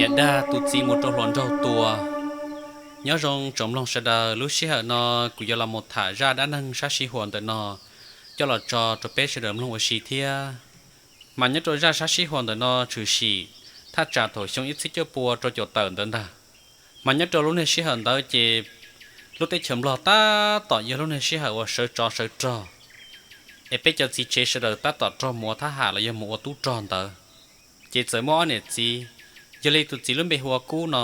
Niam dag tus txiv mus rau hluas nraug tua. Nyob zoo tsoom mloog sawv daws, lub sij hawm no kuv yuav los mus tham zaj dab neeg sab sib huas ntawm no coj los tso rau peb sawv daws mloog ua si thiab. Mas nyob rau zaj sab sib huas ntawm no tshwm sim thaj tsam thaum xyoo ib txhiab cuaj pua rau caum tawm ntawd ntag. Mas nyob rau lub niag sij hawm ntawd ces lub teb chaws Nplog tab tom yog lub niag sij hawm uas sawv tsov sawv rog, es peb cov txiv tsev sawv daws tab tom raug mus ua thab ham los yog mus ua tub rog ntawd. Ces txawm muaj ob niam txiv, yog li tus txiv lub npe hu ua Kub no.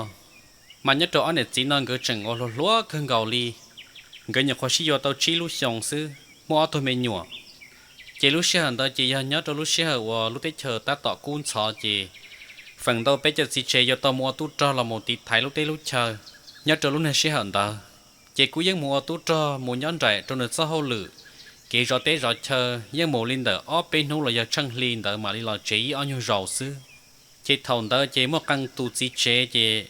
Mas nyob rau ob niam txiv no nkawd tseem ua hluas hluas kawg nkaus li, nkawd nyuam qhuav sib yuav tau tsib lub xyoos xwb, muaj ob tug me nyuam. Ces lub sij hawm ntawd ces yog nyob rau lub sij hawm uas lub teb chaws tab tom kub ntxhov ces feem ntau peb cov txiv tsev yuav tau mus ua tub rog los mus tiv thaiv lub teb lub chaw. Nyob rau lub niag sij hawm ntawd ces Kub yeej mus ua tub rog mus nyob nraim rau nws txoj hauj lwm, kev zov teb zov chaw yeej mus li ntawm ob peb hnub los yog tsheej hli ntawd mam li los tsev ib ob nyuag zaus xwb. Ces thaum ntawd ces muaj qee tus txiv tsev ces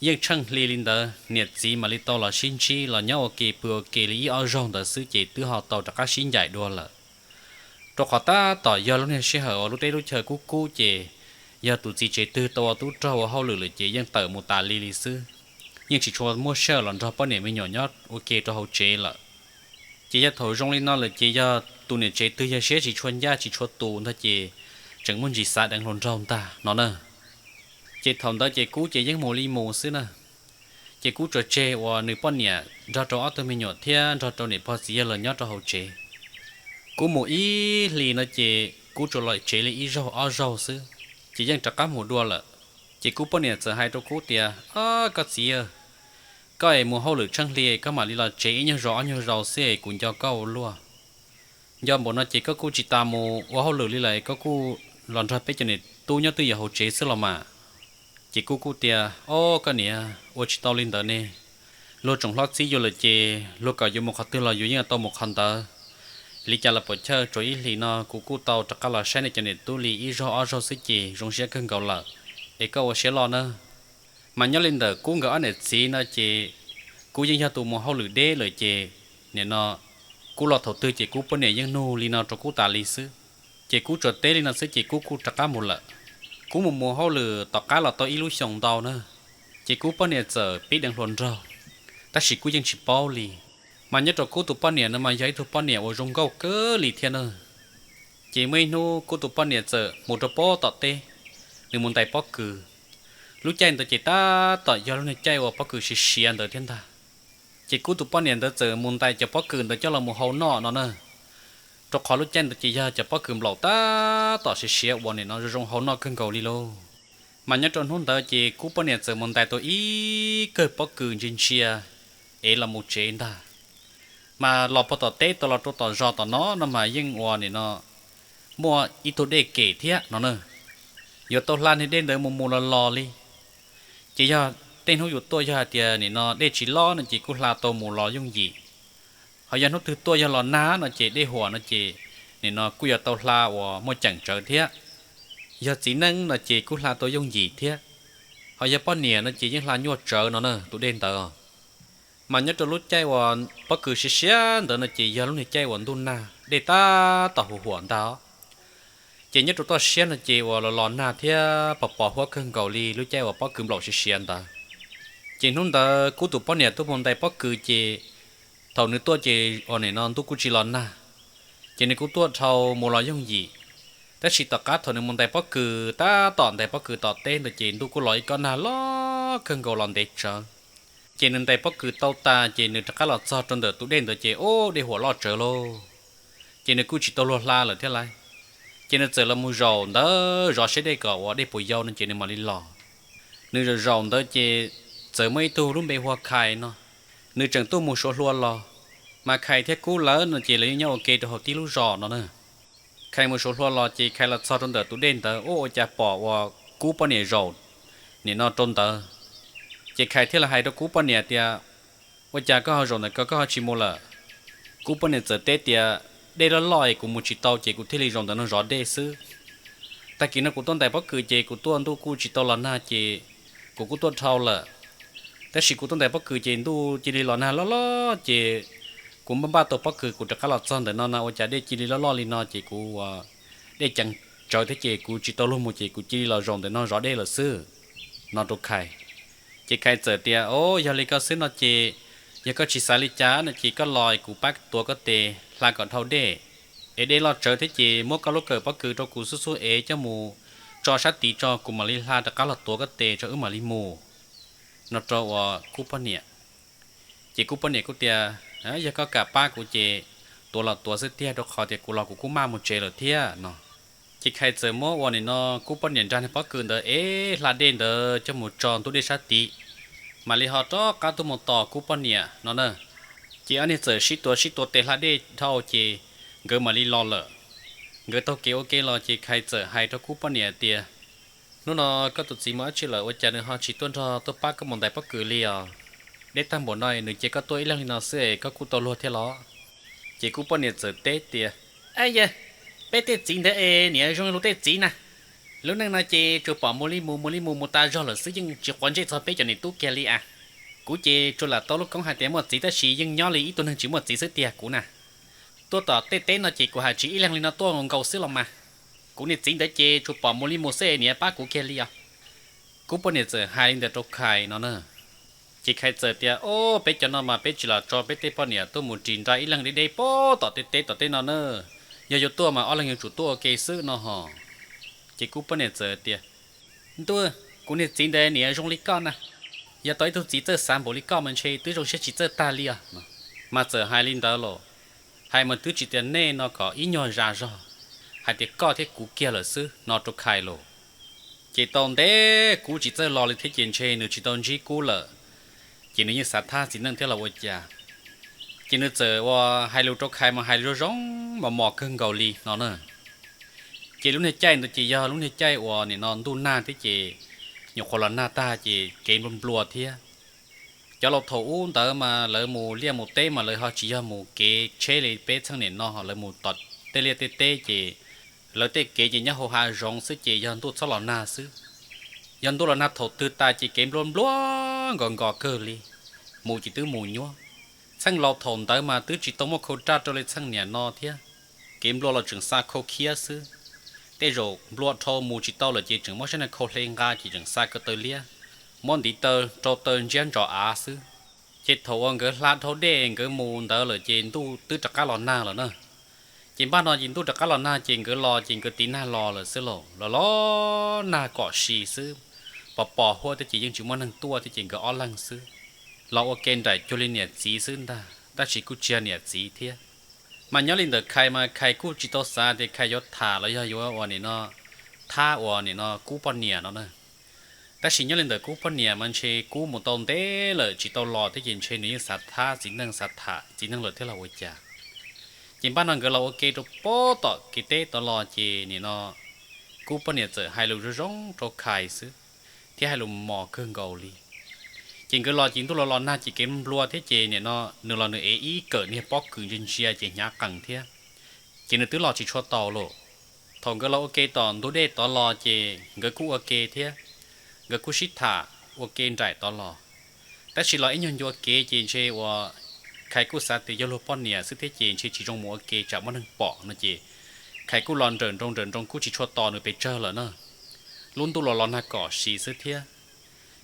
yeej tsheej hli li ntawd niam txiv mam li tau los sib ntsib los nyob ua ke pw ua ke li ib ob zaug ntawd xwb ces twb ho tau rov qab sib ncaim dua lawm. Rau qhov tab tom yog lub niag sij hawm uas lub teb lub chaw kub kub ces yog tus txiv tsev twg tau ua tub rog ua hauj lwm lawm ces yeej tawm mus tas li li xwb, yeej tsis tshua muaj sij hawm los nrog poj niam me nyuam nyob ua ke rau hauv tsev lawm. Ces yog thaum zoo li no lawm ces yog tus niam tsev twg yog siab tsis tshua ncaj tsis tshua tus ntag ces tseem muaj ntsis xav deev hluas nraug ntag no na. Ces thaum ntawd ces Kub ces yeej mus li mus xwb na. Ces Kub tsuas tseg uas nws poj niam nrog rau ob tug me nyuam thiab nrog rau niam pog txiv yawg los nyob rau hauv tsev. Kub mus ib hlis no ces Kub tsuas los tsev li ib zaug ob zaug xwb, ces yeej rov qab mus dua lawm. Ces Kub poj niam txawm hais rau Kub tias, Ob, koj txiv, koj es mus hauj lwm tsheej hli koj mam li los tsev ib nyuag zaus ob nyuag zaus xwb es kuv nco koj ua luaj. Nco npaum no ces koj kuj tsis tas mus ua hauj lwm li lawm, koj kuj los nrog peb cov niam tub nyob twj ywm hauv tsev xwb los mas. Ces Kub kuj tias, Ob, koj niam, ua tsis tau li ntawd ne. Luag tsoom hlob txib yus lawm ces luag kom yus mus qhov twg los yus yeej tau mus qhov ntawd. Li cas los puas chawj, tsuas ib hlis no kuv kuj tau rov qab los saib nej cov niam tub li ib zaug ob zaug xwb ces zoo siab kawg nkaus lawm, es koj ua siab loj nawb. Mas nyob li ntawm Kub nkawd ob niam txiv no ces Kub yeej yog tus mus hauj lwm deb lawm ces nim no Kub los thaum twg ces Kub poj niam yeej nug li no rau Kub tas li xwb. Ces Kub tsuas teb li no xwb ces Kub kuj rov qab mus lawm. Kub mus mus hauj lwm tom qab los tau ib lub xyoos ntau na, ces Kub poj niam txawm pib deev hluas nraug, tab sis Kub yeej tsis paub li. Mas nyob rau Kub tus poj niam no mas yog ib tug poj niam uas zoo nkauj kawg li thiab na. Ces muaj ib hnub Kub tus poj niam txawm mus rau pob tom teb, nws mus ntais pob kws. Lub caij ntawd ces tab tom yog lub niag caij uas pob kws siav siav ntawd thiab ntag. Ces Kub tus poj niam ntawd txawm mus ntais cov pob kws ntawd coj los mus hau noj no na, rau qhov lub caij ntawd ces yog cov pob kws nplaum tab tom siav siav uas nim no zoo zoo hau noj kawg nkaus li lauj. Mas nyob rau hnub ntawd ces Kub poj niam txawm mus ntais tau ib kawm pob kws ntsia ntsia es los mus tsev ntag. Mas los puag tom teb tau los rau tom zos tom no no mas yeej ua nim no muaj ib tug dej kem thiab no na, yuav tau hla niag dej ntawd mus mus los los li. Ces yog tej hnub yus tuaj yog hais tias nim no dej tsis loj no ces kuj hla tau mus los yooj yim. Ho yog hnub twg tuaj yog los nag no ces dej huam no ces nim no kuj yuav tau hla uas muaj ceem tsawv thiab. Yog txiv neej no ces kuj hla tau yooj yim thiab. Ho yog poj niam no ces yeej hla nyuaj tsawv no na tus dej ntawd. Mas nyob rau lub caij uas pob kws siav siav ntawd no ces yog lub niag caij uas ntuj nag dej tab tom huam huam ntag. Ces nyob rau toj siab no ces uas los los nag thiab pos pos huab kawg nkaus li lub caij uas pob kws nplaum siav siav ntawd. Ces hnub ntawd Kub tus poj niam tuaj mus ntais pob kws ces thaum nws tuaj ces uas nim no ntuj kuj tsis los nag, ces nws kuj tuaj dhau mus los yooj yim. Tab sis tom qab thaum nws mus ntais pob kws tab tom ntais pob kws tom teb ntawd ces ntuj kuj los ib kob nag loj kawg nkaus los ntev tsawv. Ces nws ntais pob kws tau tas ces nws rov qab los txog rau ntawm tus dej ntawd ces ub dej huam loj tsawv lauj. Ces nws kuj tsis tau luag hla lawm thiab lauj. Ces nws txawm los mus zaum ntawd zov siab dej kom uas dej puas yau no ces nws mam li los. Nws zaum zaum ntawd ces txawm muaj ib tug lub npe hu ua Khais no, nws tseem tuaj mus suav hlua los. Mas Khais thiab Kub lawv no ces lawv yeej nyob ua ke rau hauv tib lub zos no na. Khais mus suav hlua los ces Khais los txog rau ntawm tus dej ntawd ub ua cas pom uas Kub poj niam zaum nim no rau ntawd. Ces Khais thiaj li hais rau Kub poj niam tias, Ua cas koj ho zaum ntawm ko koj ho tsis mus lawm? Kub poj niam txawm teb tias, Dej loj loj es kuv mus tsis tau ces kuv thiaj li zaum ntawm no zov dej xwb. Tag kis no kuv tuaj ntais pob kws ces kuv tuaj ntuj kuj tsis tau los nag ces kuv kuj tuaj dhau lawm. Tab sis kuv tuaj ntais pob kws ces ntuj cia li los nag loj loj ces kuv npaj npaj tau pob kws kuv rov qab los txog ntawm no na ua cas dej cia li loj loj li no ces kuv ua dej ceev tsawv thiab ces kuv tsis tau luag mus ces kuv cia li los zaum ntawm no zov dej lawm xwb. no rau Khais. Ces Khais txawm tias, O, yog li koj xwb no ces, yog koj tsis xav li cas no ces koj los kuv pab tuav koj tes hla kom dhau dej, es dej loj tsawv thiab ces muab koj lub kawm pob kws rau kuv xub xub es coj mus tso sab tid tso, kuv mam li hla rov qab los tuav koj tes tso wb mam li mus, no rau uas Kub poj niam. Ces Kub poj niam kuj tias, Yog koj kam pab kuv ces tuav los tuav xwb tiag, rau qhov tias kuv los kuv kuj maj mus tsev lawm thiab, no. Ces Khais txawm muab uas nim no Kub poj niam nrag niag pob kws ntawd es hla dej ntawd coj mus tso ntug dej sab tid, mam li ho rov qab tuaj mus tos Kub poj niam no na. Ces ob niag txawm sib tuav sib tuav tes hla dej dhau ces nkawd mam li los lawm. Nkawd taug kev ua ke los ces Khais txawm hais rau Kub poj niam tias, Hnub no koj tus txiv mus dab tsi lawm ua cas nws ho tsis tuaj nrog tuaj pab koj mus ntais pob kws li os? Deb tag npaum no nws cia koj tuaj ib leeg li no xwb es koj kuj tau luag thiab los? Ces Kub poj niam txawm teb tias, Ab yawg, peb tej txiv ntawd es niam zoo li luag tej txiv na. Lub neej no ces tsuas pom mus li mus mus li mus mus tas zog lawm xwb, yeej tsis quav ntsej txog peb cov niam tub kiag li as. Kuv ces tsuas lam tau lub koob hais tias muaj txiv tab sis yeej nyob li ib tug neeg tsis muaj txiv xwb tiag kuv na. Tuaj tom tej teb no ces kuv hais tsis ib leeg li no tuaj nkaus xwb los mas. Kuv niag txiv ntawd ces tsuas pom mus li mus xwb es niam pab kuv kiag li os. Kub poj niam txawm hais li ntawd rau Khais no na. Ces Khais txawm tias, O, peb cov no mas peb tsis lam tso peb tej poj niam tuaj mus ris nra ib leeg deb deb pem tom tej teb tom teb no na. Yog yuav tuaj mas ob leeg yuav tsum tuaj ua ke xwb no hos. Ces Kub poj niam txawm tias, Ntuj, kuv niag txiv ntawd niam zoo li koj na. Yog tau ib tug txiv txawj xav npaum li koj mas ntshe twb zoo siab tsis txawj tag li os. Mas txawm hais li ntawd los, hais mas twb tsis tias nej no kom ib nyuag zas zog, hais tias koj thiab kuv kiag lawm xwb no rau Khais los. Ces tau ntev Kub tsis txawj los li thiab ces ntshe nws tsis tau ntsib Kub lawm, ces nws yeej xav thab txiv neej thiab los ua cas. Ces nws txawm uas hais lus rau Khais mas hais lus zoo zoo mos mos kawg nkaus li no na. Ces lub niag caij ntawd ces yog lub niag caij uas nim no ntuj nag thiab ces nyuam qhuav los nag tag ces kev nplua nplua thiab. Cov laus thaum ub ntawd mas lawv mus liaj mus teb mas lawv ho tsis yog mus kev tsheb li peb txheej nim no, lawv mus tom tej liaj tej teb ces lawv tej kev ces nyob hauv hav zoov xwb ces yog ntuj txhob los nag xwb. Yog ntuj los nag thaum twg tas ces kev nplua nplua nkos nkos kawg li, mus ces twb mus nyuab. Txheej laus thaum ntawd mas twb tsis tau muaj khau raj rau li txheej niam no thiab, kev nplua los tseem xa khau khiab xwb. Tej zaum nplua dhau mus tsis tau lawm ces tseem muab sab niag khau hle nqa ces tseem xa ko taw liab, muab ntiv taw rau taw ntsiab ntsos av xwb. Ces thaum uas nkawd hla dhau dej nkawd mus ntawd lawm ces ntuj twb rov qab los nag lawm na. Ces npaj no ces ntuj rov qab los nag ces nkawd los ces nkawd tiv nag los lawm xwb lauj, los los nag kom si xwb. Pos pos huab thiab ces yeej tsis muaj neeg tuaj thiab ces nkawd ob leeg xwb. Los ua ke nraim cuag li niam txiv xwb ntag tab sis kuj tsis yog niam txiv thiab. Mas nyob li ntawm Khais mas Khais kuj tsis tau xav tias Khais yuav tham los yog yuav ua nim no thab ua nim no Kub poj niam no na. Tab sis nyob li ntawm Kub poj niam mas ntshe Kub mus tau ntev lawm tsis tau los thiab ces ntshe nws yeej xav thab txiv neej xav tham txiv neej lawm thiab los ua cas. Ces npaj no nkawd los ua ke rau pob tom kev teb tod los ces nim no Kub poj niam txawm hais lus zoo zoo rau Khais xwb, thiab hais lus mos kawg nkaus li. Ces nkawd los ces ntuj los los nag ces kev nplua thiab ces nim no nws los nws ev ib kawm niag pob kws ntsia ntsia ces hnyav qees thiab. Ces nws twb los tsis tshua taus lauj. Thaum nkawd los ua ke tom ntug dej tod los ces nkawd kuj ua ke thiab, nkawd kuj sib tham ua ke nraim tod los. Tab sis los ib nyuag ncua kev ces ntshe uas Khais kuj xav tias yog luag poj niam xwb thiab ces ntshe tsis zoo mus ua ke tsam muaj neeg pom no ces Khais kuj los nrawm nroos nrawm nroos kuj tsis tshua tos nws pes tsawg lawm na. Lub ntuj los los nag kom si xwb thiab.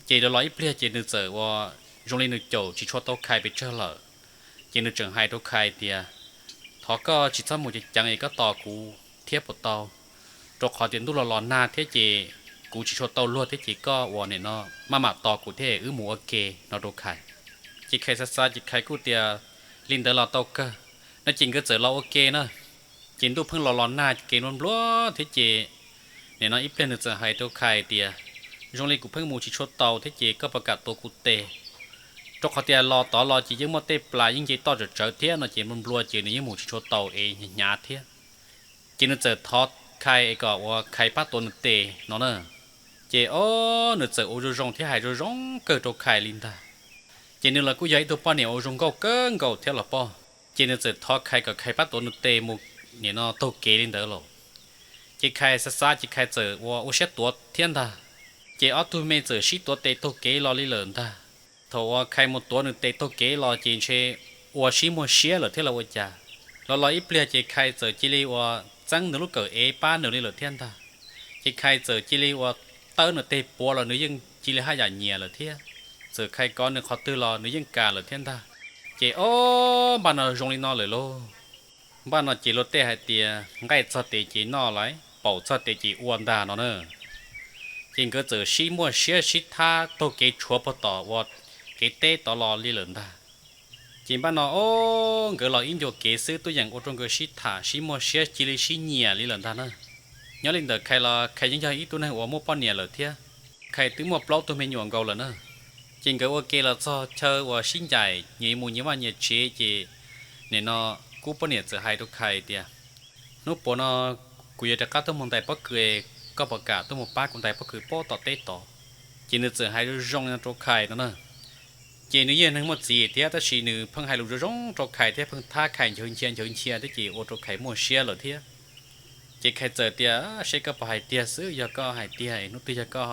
Ces los los ib pliag ces nws txawm uas zoo li nws caum tsis tshua tau Khais pes tsawg lawm. Ces nws tseem hais rau Khais tias, Thov koj tsis txhob mus ceev ceev es koj tos kuv thiab puas tau? Rau qhov tias ntuj los los nag thiab ces kuv tsis tshua tau luag thiab ces koj uas nim no maj mam tos kuv thiab wb mus ua ke no rau Khais. Ces Khais xav xav ces Khais kuj tias, Li ntawd los tau kawg. No ces nkawd txawm los ua ke na. Ces ntuj pheej los los nag kev nplua nplua thiab ces nim no ib pliag nws txawm hais rau Khais tias, Zoo li kuv pheej mus tsis tshua tau thiab ces koj puas kam tuav kuv tes? Rau qhov tias los tod los ces yeej muaj tej plas yeej nce toj tsawv tsawv thiab no ces nplua nplua ces nws yeej mus tsis tshua tau es hnyav hnyav thiab. Ces nws txawm thov Khais es kom uas Khais pab tuav nws tes no na. Ces o, nws txawm ua zoo zoo thiab hais zoo zoo kawg rau Khais li ntag. Ces nws los kuj yog ib tug poj niam ua zoo nkauj kawg nkaus thiab los poj. Ces nws txawm thov Khais kom Khais pab tuav nws tes mus nim no taug kev li ntawd lauj. Ces Khais xav xav ces Khais txawm ua ua siab tuav thiab ntag. Ces ob tug me txawm sib tuav tes taug kev los li lawm ntag. Thaum uas Khais mus tuav nws tes taug kev los ces ntshe ua sib muag siab lawm thiab los ua cas. Los los ib pliag ces Khais txawm cia li uas txeeb nws lub kawm ev pab nws li lawm thiab ntag. Ces Khais txawm cia li uas tawb nws tes puav los nws yeej cia li haj yam nyiam lawm thiab. Txawm Khai kov nws qhov twg los nws yeej kam lawm thiab ntag. Ces ob npaj no zoo li no lawm lauj. Npaj no ces luag tej hais tias nqaij txog tes ces noj lawm, paum txog tes ces ua ntag no na. Ces nkawd txawm sib muaj siab sib thab taug kev tshuav puag tom ua kev teb tod los li lawm ntag. Ces npaj no ob nkawd los ib ncua kev xwb tuaj yeem ua rau nkawd sib tham sib muaj siab cia li sib nyiam li lawm ntag na. Nyob li ntawm Khai los Khai yeej yog ib tug neeg uas muaj poj niam lawm thiab. Khai twb muaj plaub tug me nyuam nkaus lawm na. Ces nkawd ua ke los txog chaw uas sib ncaim nyias mus nyias vaj nyias tsev ces nim no Kub poj niam txawm hais rau Khai tias, hnub puas no kuv yuav rov qab tuaj mus ntais pob kws, koj puas kam tuaj mus pab kuv ntais pob kws puag tom teb tod? Ces nws txawm hais zoo zoo no rau Khai no na. Ces nws yeej neeg muaj txiv thiab tab sis nws pheej hais lus zoo zoo rau Khai thiab pheej thab Khai nchaw nchia nchaw nchia thiab ces ua rau Khai muaj siab lawm thiab. Ces Khai txawm tias, seb koj puas hais tiag xwb, yog koj hais tiag hnub twg yog koj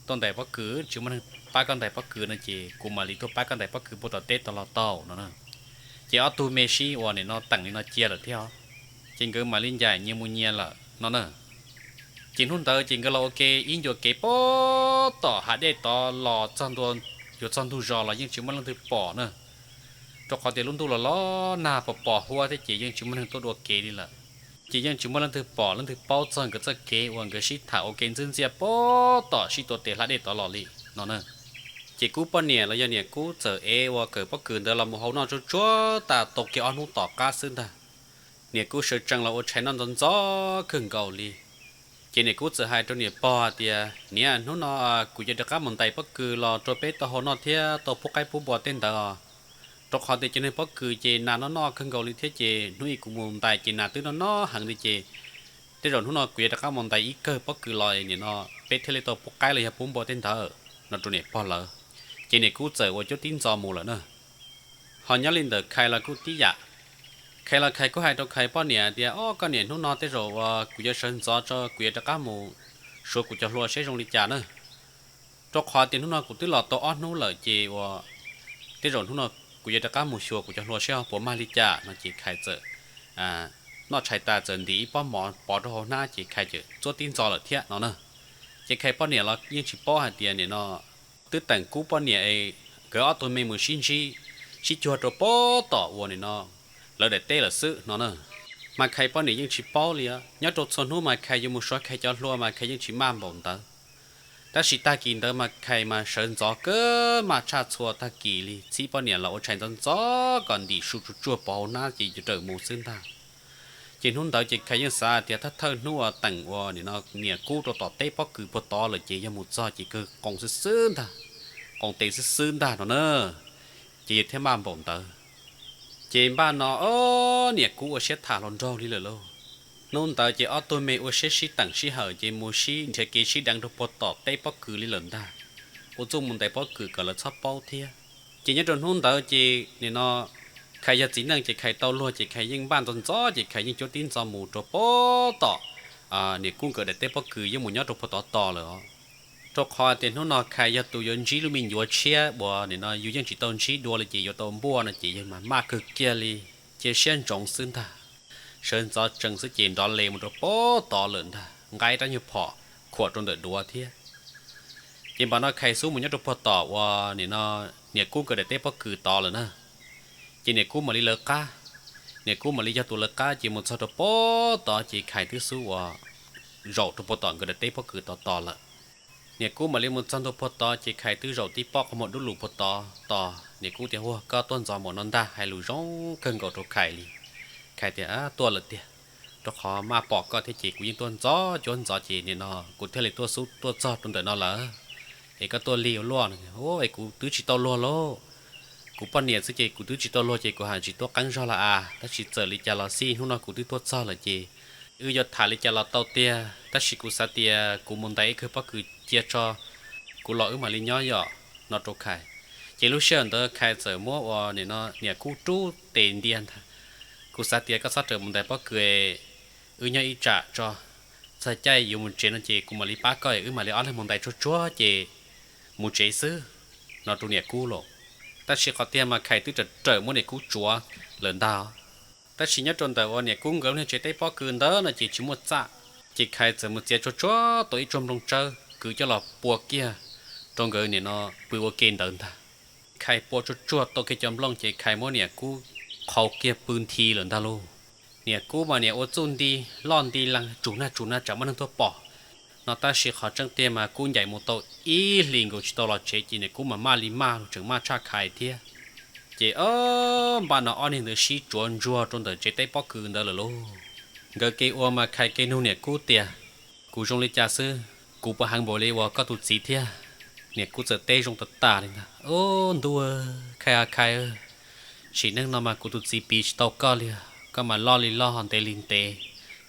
tuaj ntais pob kws tsis muaj neeg pab koj ntais pob kws no ces kuv mam li tuaj pab koj ntais pob kws puag tom teb tod los tau no na. Ces ob tug me sib ua nim no teem li no cia lawm thiab os. Ces nkawd mam li ncaim nyias mus nyias lawm no na. Ces hnub ntawd ces nkawd los ua ke ib ncua kev puag tom hav dej tod los txog ntua, yuav txog ntug zos los yeej tsis muaj leej twg pom na. Rau qhov tias lub ntuj los los nag pos pos huab thiab ces yeej tsis muaj neeg tuaj dua kev li lawm. Ces yeej tsis muaj leej twg pom leej twg paub txog nkawd txoj kev uas nkawd sib tham ua ke ntxwb ntxiaj puag tom sib tua tes hlab dej tod los li no na. Ces Kub poj niam los yog niam Kub txawm ev ua kawm pob kws ntawd los mus hau noj tsuag tsuag tas tau kiag ob hnub tom qab xwb ntag. Niam Kub sawv tsees los ua tshais noj ntxov ntxov kawg nkaus li. Ces niam Kub txawm hais rau niam pog tias, niam, hnub no kuv yuav rov qab mus ntais pob kws los rau peb tau hau noj thiab tau pub qaib pub npua tej ntawd os. Rau qhov tias cov neeg pob kws ces nas noj noj kawg nkaus li thiab ces hnub ib kuv mus ntais ces nas twb noj noj heev li ces tej zaum hnub no kuv yuav rov qab mus ntais ib kawm pob kws los nim no peb thiaj li tau pub qaib los yog pub npua tej ntawd no rau niam pog lawv. Ces niam Kub txawm ua cuab tib ntxo mus lawm na. Ho nyob li ntawm Khais los kuj tib yam. Khais los Khais kuj hais rau Khais poj niam tias, ob, koj niam, hnub no tej zaum uas kuv yuav sawv ntxov tso kuv yuav rov qab mus suav kuv cov hlua seb zoo li cas na. Rau qhov tias hnub no kuv twb los tau ob hnub lawm ces uas tej zaum hnub no kuv yuav rov qab mus xyuas kuv cov hlua seb ho puas mag li cas no ces Khais txawm noj tshais tas txawm ntim ib pob mov pov rau hauv hnab ces Khais txawm cuab tib ntxo lawm thiab no na. Ces Khais poj niam los yeej tsis paub hais tias nim no twb teem Kub poj niam es nkawd ob tug me mus sib ntsib sib cuag rau puag tom uas nim no lawv daim teb lawm xwb no na. Mas Khais poj niam yeej tsis paub li, nyob rau txhua hnub mas Khais yuav mus suav Khais cov hlua mas Khais yeej tsis maj npaum ntawd. Tab sis tag kis ntawd mas Khais mas sawv ntxov kawg maj tshaj txhua tag kis li, txib poj niam los ua tshais ntxov ntxov kom ntim su tsuag tsuag pov hauv hnab ces yuav rawm mus xwb ntag. Ces hnub ntawd ces Khais yeej xav tias thawj thawj hnub uas teem uas nim no niam Kub rau tom teb pob kws puag tod lawm ces yog mus txog ces kawg qoos xwb xwb ntag, qoos tes xwb xwb ntag no na, ces yog thiaj maj npaum ntawd. Ces npaj no ob niam Kub ua siab tham hluas nraug li lawm lauj. Hnub ntawd ces ob tug me ua siab sib teem sib hawm ces mus sib nrhiav kev sib deev rau puag tom teb pob kws li lawm ntag, ua txuj mus ntais pob kws kom lawv txhob paub thiab. Ces nyob rau hnub ntawd ces nim no Khais yog txiv neej ces Khais tau luag ces Khais yeej npaj ntxov ntxov ces Khais yeej cuab tib ntxov mus rau puag tom niam Kub nkawd daim teb pob kws yeej mus nyob rau puag tod tos lawm os. Rau qhov tias hnub no Khais yog tus yuav ntsib lub me ncuav tshiab uas nim no yus yeej tsis tau ntsib dua li ces yuav tau npuaj no ces yog mas maj kawg kiag li, cia siab ntsoov xwb ntag. Sawv ntxov tsees xwb ces nrov le mus rau puag tod lawm ntag, nqa rab nyuag phom khuam rau ntawm duav thiab. Ces npaj no Khais xub mus nyob rau puag tom uas nim no niam Kub nkawd daim teb pob kws tod lawm na. Ces niam Kub mam li lawv qab, niam Kub mam li yog tus lawv qab ces mus txog rau puag tod ces Khais twb xub uas zaum rau puag tom nkawd daim teb pob kws tod tos lawm. Niam Kub mam li mus txog ntua puag tod ces Khais twb zaum tib pob qhov muag dub lug puag tod tos niam Kub tias, huag, koj tuaj ntxov npaum no ntag, hais lus zoo kawg nkaus rau Khais li. Khais tias, tuaj lawm tiag, rau qhov maj pom koj thiab ces kuv yeej tuaj ntxov cuab ntxov ces nim no kuv thiaj li tuaj xub tuaj txog rau ntawm no lawm. Es koj tuaj lig ua luaj no es kuv twb tsis tau luag lauj. Kuv poj niam xwb ces kuv twb tsis tau luag ces kuv haj tsis tuaj qeeb zog los as, tab sis txawm li cas los xij hnub no kuv twb tuaj txog lawm ces wb yuav tham li cas los tau tiag, tab sis kuv xav tias kuv mus ntais ib kawg pob kws cia tso, kuv los wb mam li nyob yom no rau Khais. Ces lub sij hawm ntawd Khais txawm muab uas nim no niam Kub rub tes ntiag ntag. Kuv xav tias koj txhob rawm mus ntais pob kws, wb nyob ib tsam tso, txog caij yuav mus tsev no ces kuv mam li pab koj, wb mam li ob leeg mus ntais tsuag tsuag ces mus tsev xwb no rau niam Kub lauj. Tab sis qhov tiag mas Khais twb rawm rawm muab niam Kub tsuav lawm ntag. Tab sis nyob rau ntawm uas niam Kub nkawd lub niag tsev teb pob kws ntawd no ces tsis muaj txaj, ces Khais txawm mus txiav tsuag tsuag tau ib tsuag nplooj tsawb kwv coj los pua kiag rau nkawd nim no pw ua ke ntawd ntag. Khais pua tsuag tsuag tau kiag cov nplooj ces Khais muab niam Kub qhau kiag pw nthi lawm ntag lauj. Niam Kub mas niam ua txuj nti loj nti lees tsum nag tsum nag tsam muaj neeg tuaj pom no, tab sis qhov tseeb tiag mas Kub ncaim mus tau ib hlis nkaus tsis tau los tsev ces niam Kub mas maj li maj tseem maj tshaj Khais thiab. Ces ob npaj no ob niag ntawd sib tsuav ntsuag rau ntawm tsev teb pob kws ntawd lawm lauj. Nkawd ke ua mas Khais ke nug niam Kub tias, kuv zoo li cas xwb, kuv puas heev npaum li uas koj tus txiv thiab? Niam Kub txawm teb zoo tas tas li ntag, ub ntuj, Khais a Khais, sim neej no mas kuv tus txiv piv tsis tau koj li, koj mas loj li loj ntev li ntev,